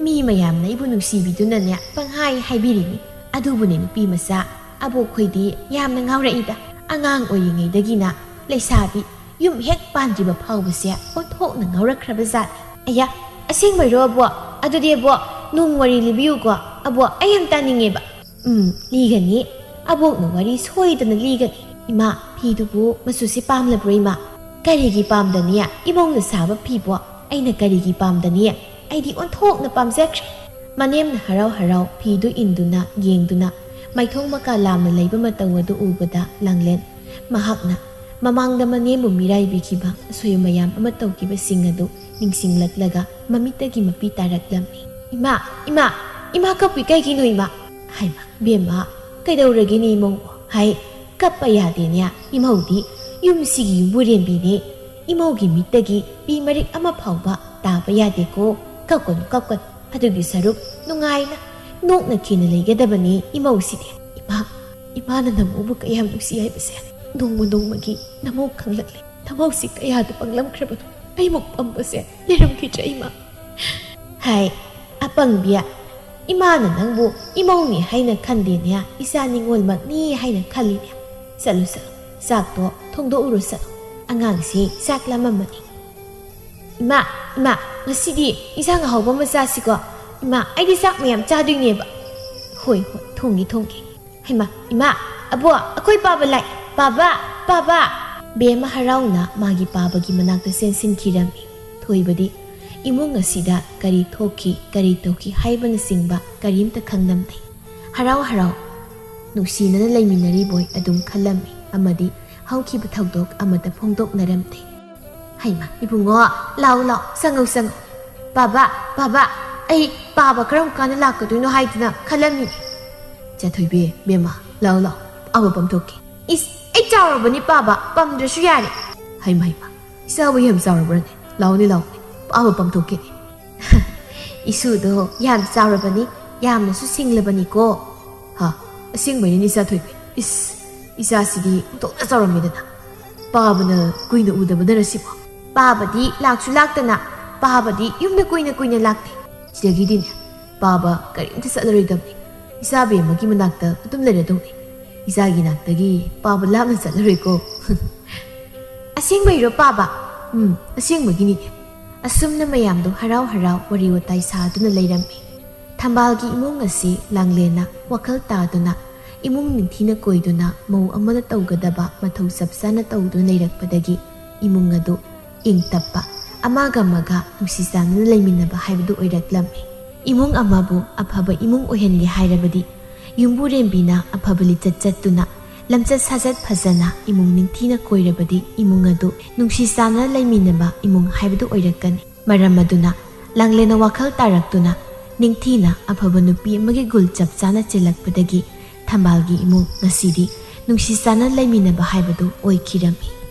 ꯃꯤ ꯃꯌꯥꯝꯅ ꯑꯩꯕꯨ ꯅꯨꯡꯁꯤꯕꯤꯗꯨꯅꯅꯦ ꯄꯪꯍꯥꯏ ꯍꯥꯏꯕꯤꯔꯤꯅꯤ꯫ ꯑꯗꯨꯕꯨꯅꯦ ꯅꯨꯄꯤ ꯃꯆꯥ, ꯑꯕꯣꯛꯈꯣꯏꯗꯤ ꯌꯥꯝꯅ ꯉꯥꯎꯔꯛꯏꯗ꯫ ꯑꯉꯥꯡ ꯑꯣꯏꯔꯤꯉꯩꯗꯒꯤꯅ ꯂꯩꯁꯥꯕꯤ ꯌꯨꯝ ꯍꯦꯛ ꯄꯥꯟꯗ꯭ꯔꯤꯕ ꯐꯥꯎꯕꯁꯦ ꯑꯣꯟꯊꯣꯛꯅ ꯉꯥꯎꯔꯛꯈ꯭ꯔꯕ ꯖꯥꯠꯅꯤ꯫" "ꯑꯌꯥ, ꯑꯁꯦꯡꯕꯩꯔꯣ ꯑꯕꯣꯛ? ꯑꯗꯨꯗꯤ ꯑꯕꯣꯛ, ꯅꯣꯡ ꯋꯥꯔꯤ ꯂꯤꯕꯤꯌꯨꯀꯣ꯫ ꯑꯕꯣꯛ, ꯑꯩ ꯌꯥꯝ ꯇꯥꯅꯤꯡꯉꯦꯕ꯫" "ꯎꯝ, ꯂꯤꯒꯅꯤ꯫ ꯑꯕꯣꯛꯅ ꯋꯥꯔꯤ ꯁꯣꯏꯗꯅ ꯂꯤꯒꯅꯤ꯫ ꯏꯃꯥ, ꯐꯤꯗꯨꯕꯨ ꯃꯆꯨꯁꯤ ꯄꯥꯝꯂꯕ꯭ꯔꯣ ꯏꯃꯥ?" "ꯀꯔꯤꯒꯤ ꯄꯥꯝꯗꯅꯤ? ꯏꯃꯧꯅ ꯁꯥꯕ ꯐꯤꯕꯣ ꯑꯩꯅ ꯀꯔꯤꯒꯤ ꯄꯥꯝꯗꯅꯤ? ꯑꯩꯗꯤ ꯑꯣꯟꯊꯣꯛꯅ ꯄꯥꯝꯖꯈ꯭ꯔꯦ꯫" ꯃꯅꯦꯝꯅ ꯍꯔꯥꯎ ꯍꯔꯥꯎ ꯐꯤꯗꯨ ꯏꯟꯗꯨꯅ ꯌꯦꯡꯗꯨꯅ ꯃꯥꯏꯊꯣꯡ ꯃꯀꯥ ꯂꯥꯝꯅ ꯂꯩꯕ ꯃꯇꯧ ꯑꯗꯨ ꯎꯕꯗ ꯂꯥꯡꯂꯦꯟ ꯃꯍꯥꯛꯅ ꯃꯃꯥꯡꯗ ꯃꯅꯦꯝꯕꯨ ꯃꯤꯔꯥꯏꯕꯤꯈꯤꯕ ꯑꯁꯣꯏꯕ ꯃꯌꯥꯝ ꯑꯃ ꯇꯧꯈꯤꯕꯁꯤꯡ ꯑꯗꯨ ꯅꯤꯡꯁꯤꯡꯂꯛꯂꯒ ꯃꯃꯤꯠꯇꯒꯤ ꯃꯄꯤ ꯇꯥꯔꯛꯂꯝꯃꯤ꯫ "ꯏꯃꯥ, ꯏꯃꯥ, ꯏꯃꯥ ꯀꯞꯄꯤ ꯀꯩꯒꯤꯅꯣ ꯏꯃꯥ?" ꯍꯥꯏꯃ, "ꯕꯦꯝꯃ, ꯀꯩꯗꯧꯔꯒꯦꯅꯦ ꯏꯃꯧ?" ꯍꯥꯏ, "ꯀꯞꯄ ꯌꯥꯗꯦꯅꯦ ꯏꯃꯧꯗꯤ, ꯌꯨꯝꯁꯤꯒꯤ ꯌꯨꯝꯕꯨꯔꯦꯝꯕꯤꯅꯦ꯫ ꯏꯃꯧꯒꯤ ꯃꯤꯠꯇꯒꯤ ꯄꯤ ꯃꯔꯤꯛ ꯑꯃ ꯐꯥꯎꯕ ꯇꯥꯕ ꯌꯥꯗꯦꯀꯣ꯫ ꯀꯞꯀꯅꯨ, ꯀꯞꯀꯅꯨ꯫ ꯑꯗꯨꯒꯤ ꯁꯔꯨꯛ ꯅꯨꯡꯉꯥꯏꯅ ꯅꯣꯛꯅ ꯈꯦꯅ ꯂꯩꯒꯗꯕꯅꯤ ꯏꯃꯧꯁꯤꯗꯤ꯫ ꯏꯃꯥ, ꯏꯃꯥꯅ ꯅꯃꯧꯕꯨ ꯀꯌꯥꯝ ꯅꯨꯡꯁꯤ ꯍꯥꯏꯕꯁꯦ ꯅꯣꯡꯃ ꯅꯣꯡꯃꯒꯤ ꯅꯃꯧ ꯈꯪꯂꯛꯂꯦ꯫ ꯅꯃꯧꯁꯤ ꯀꯌꯥꯗ ꯄꯪꯂꯝꯈ꯭ꯔꯕꯅꯣ꯫ ꯑꯩꯃꯨꯛ ꯄꯪꯕꯁꯦ ꯂꯩꯔꯝꯈꯤꯗ꯭ꯔꯦ ꯏꯃꯥ꯫" ꯍꯥꯏ, "ꯑꯄꯪꯕꯤ, ꯏꯃꯥꯅ ꯅꯪꯕꯨ ꯏꯃꯧꯅꯤ ꯍꯥꯏꯅ ꯈꯟꯗꯦꯅꯦ, ꯏꯆꯥ ꯅꯤꯉꯣꯜꯃꯛꯅꯤ ꯍꯥꯏꯅ ꯈꯜꯂꯤꯅꯦ꯫ ꯆꯠꯂꯨ, ꯆꯠꯂꯨ, ꯆꯥꯛꯇꯣ ꯊꯣꯡꯗꯣꯛꯎꯔꯣ ꯆꯠꯂꯨ꯫ ꯑꯉꯥꯡꯁꯤ ꯆꯥꯛ ꯂꯥꯝꯃꯝꯃꯅꯤ꯫" "ꯏꯃꯥ, ꯏꯃꯥ, ꯉꯁꯤꯗꯤ ꯏꯟꯁꯥꯡ ꯑꯍꯥꯎꯕ ꯑꯃ ꯆꯥꯁꯤꯀꯣ꯫ ꯏꯃꯥ, ꯑꯩꯗꯤ ꯆꯥꯛ ꯃꯌꯥꯝ ꯆꯥꯗꯣꯏꯅꯦꯕ꯫" "ꯍꯣꯏ, ꯍꯣꯏ, ꯊꯣꯡꯒꯦ, ꯊꯣꯡꯒꯦ꯫" "ꯍꯩꯃꯥ, ꯏꯃꯥ, ꯑꯕꯣ, ꯑꯩꯈꯣꯏ ꯄꯥꯕ ꯂꯥꯛꯑꯦ꯫ ꯄꯥꯕ, ꯄꯥꯕ!" ꯕꯦꯝꯃ ꯍꯔꯥꯎꯅ ꯃꯥꯒꯤ ꯄꯥꯕꯒꯤ ꯃꯅꯥꯛꯇ ꯆꯦꯟꯁꯤꯟꯈꯤꯔꯝꯃꯤ꯫ ꯊꯣꯏꯕꯗꯤ ꯏꯃꯨꯡ ꯑꯁꯤꯗ ꯀꯔꯤ ꯊꯣꯛꯈꯤ, ꯀꯔꯤ ꯇꯧꯈꯤ ꯍꯥꯏꯕꯅꯆꯤꯡꯕ ꯀꯔꯤꯝꯇ ꯈꯪꯂꯝꯗꯦ꯫ ꯍꯔꯥꯎ ꯍꯔꯥꯎ ꯅꯨꯡꯁꯤꯅꯅ ꯂꯩꯃꯤꯟꯅꯔꯤꯕꯣꯏ ꯑꯗꯨꯝ ꯈꯜꯂꯝꯃꯤ ꯑꯃꯗꯤ ꯍꯧꯈꯤꯕ ꯊꯧꯗꯣꯛ ꯑꯃꯠꯇ ꯐꯣꯡꯗꯣꯛꯅꯔꯝꯗꯦ꯫ "ꯍꯩꯃꯥ, ꯏꯕꯨꯡꯉꯣ, ꯂꯥꯎ, ꯂꯥꯎ, ꯆꯪꯉꯧ, ꯆꯪꯉꯧ꯫ ꯄꯥꯕ, ꯄꯥꯕ, ꯑꯩ ꯄꯥꯕ ꯀꯔꯝ ꯀꯥꯟꯗ ꯂꯥꯛꯀꯗꯣꯏꯅꯣ ꯍꯥꯏꯗꯨꯅ ꯈꯜꯂꯝꯃꯤꯅꯦ꯫" "ꯆꯥꯊꯣꯏꯕꯤ, ꯕꯦꯝꯃ, ꯂꯥꯎ, ꯂꯥꯎ, ꯄꯥꯕ ꯄꯝꯊꯣꯛꯀꯦ꯫" "ꯏꯁ, ꯑꯩ ꯆꯥꯎꯔꯕꯅꯤ ꯄꯥꯕ, ꯄꯝꯗ꯭ꯔꯁꯨ ꯌꯥꯔꯦ꯫" "ꯍꯩꯃꯥ, ꯍꯩꯃꯥ, ꯏꯆꯥꯕꯨ ꯌꯥꯝ ꯆꯥꯎꯔꯕ꯭ꯔꯅꯦ? ꯂꯥꯎꯅꯦ, ꯂꯥꯎꯅꯦ, ꯄꯥꯕ ꯄꯝꯊꯣꯛꯀꯦꯅꯦ꯫" "ꯏꯁꯨꯗꯣ ꯌꯥꯝ ꯆꯥꯎꯔꯕꯅꯤ, ꯌꯥꯝꯅꯁꯨ ꯁꯤꯡꯂꯕꯅꯤꯀꯣ꯫" "ꯍꯥ, ꯑꯁꯦꯡꯕꯩꯅꯤꯅꯦ ꯏꯆꯥ ꯊꯣꯏꯕꯤ꯫ ꯏꯁ, ꯏꯆꯥꯁꯤꯗꯤ ꯑꯣꯟꯊꯣꯛꯅ ꯆꯥꯎꯔꯝꯃꯦꯗꯅ꯫ ꯄꯥꯕꯅ ꯀꯨꯏꯅ ꯎꯗꯕꯗꯔ ꯁꯤꯕꯣ?" "ꯄꯥꯕꯗꯤ ꯂꯥꯛꯁꯨ ꯂꯥꯛꯇꯅ, ꯄꯥꯕꯗꯤ ꯌꯨꯝꯗ ꯀꯨꯏꯅ ꯀꯨꯏꯅ ꯂꯥꯛꯇꯦ꯫ ꯁꯤꯗꯒꯤꯗꯤꯅꯦ, ꯄꯥꯕ ꯀꯔꯤꯝꯇ ꯆꯠꯂꯔꯣꯏꯗꯕꯅꯤ꯫ ꯏꯆꯥ ꯕꯦꯝꯃꯒꯤ ꯃꯅꯥꯛꯇ ꯑꯗꯨꯝ ꯂꯩꯔꯗꯧꯅꯤ꯫ ꯏꯆꯥꯒꯤ ꯅꯥꯛꯇꯒꯤ ꯄꯥꯕ ꯂꯥꯞꯅ ꯆꯠꯂꯔꯣꯏꯀꯣ꯫" "ꯑꯁꯦꯡꯕꯩꯔꯣ ꯄꯥꯕ?" "ꯎꯝ, ꯑꯁꯦꯡꯕꯒꯤꯅꯤꯅꯦ꯫" ꯑꯁꯨꯝꯅ ꯃꯌꯥꯝꯗꯣ ꯍꯔꯥꯎ ꯍꯔꯥꯎ ꯋꯥꯔꯤ ꯋꯥꯇꯥꯏ ꯁꯥꯗꯨꯅ ꯂꯩꯔꯝꯃꯤ꯫ ꯊꯝꯕꯥꯜꯒꯤ ꯏꯃꯨꯡ ꯑꯁꯤ ꯂꯥꯡꯂꯦꯟꯅ ꯋꯥꯈꯜ ꯇꯥꯗꯨꯅ, ꯏꯃꯨꯡ ꯅꯤꯡꯊꯤꯅ ꯀꯣꯏꯗꯨꯅ, ꯃꯧ ꯑꯃꯅ ꯇꯧꯒꯗꯕ ꯃꯊꯧ ꯆꯞ ꯆꯥꯅ ꯇꯧꯗꯨꯅ ꯂꯩꯔꯛꯄꯗꯒꯤ ꯏꯃꯨꯡ ꯑꯗꯨ ꯏꯪ ꯇꯞꯄ, ꯑꯃꯒ ꯑꯃꯒ ꯅꯨꯡꯁꯤ ꯆꯥꯟꯅꯅ ꯂꯩꯃꯤꯟꯅꯕ ꯍꯥꯏꯕꯗꯨ ꯑꯣꯏꯔꯛꯂꯝꯃꯤ꯫ ꯏꯃꯨꯡ ꯑꯃꯕꯨ ꯑꯐꯕ ꯏꯃꯨꯡ ꯑꯣꯏꯍꯟꯒꯦ ꯍꯥꯏꯔꯕꯗꯤ ꯌꯨꯝꯕꯨꯔꯦꯝꯕꯤꯅ ꯑꯐꯕ ꯂꯤꯆꯠ ꯆꯠꯇꯨꯅ, ꯂꯝꯆꯠ ꯁꯥꯖꯠ ꯐꯖꯅ ꯏꯃꯨꯡ ꯅꯤꯡꯊꯤꯅ ꯀꯣꯏꯔꯕꯗꯤ ꯏꯃꯨꯡ ꯑꯗꯨ ꯅꯨꯡꯁꯤ ꯆꯥꯟꯅꯅ ꯂꯩꯃꯤꯟꯅꯕ ꯏꯃꯨꯡ ꯍꯥꯏꯕꯗꯨ ꯑꯣꯏꯔꯛꯀꯅꯤ꯫ ꯃꯔꯝ ꯑꯗꯨꯅ ꯂꯥꯡꯂꯦꯟꯅ ꯋꯥꯈꯜ ꯇꯥꯔꯛꯇꯨꯅ ꯅꯤꯡꯊꯤꯅ ꯑꯐꯕ ꯅꯨꯄꯤ ꯑꯃꯒꯤ ꯒꯨꯜ ꯆꯞ ꯆꯥꯅ ꯆꯦꯜꯂꯛꯄꯗꯒꯤ ꯊꯝꯕꯥꯜꯒꯤ ꯏꯃꯨꯡ ꯉꯁꯤꯗꯤ ꯅꯨꯡꯁꯤ ꯆꯥꯟꯅ ꯂꯩꯃꯤꯟꯅꯕ ꯍꯥꯏꯕꯗꯨ ꯑꯣꯏꯈꯤꯔꯝꯃꯤ꯫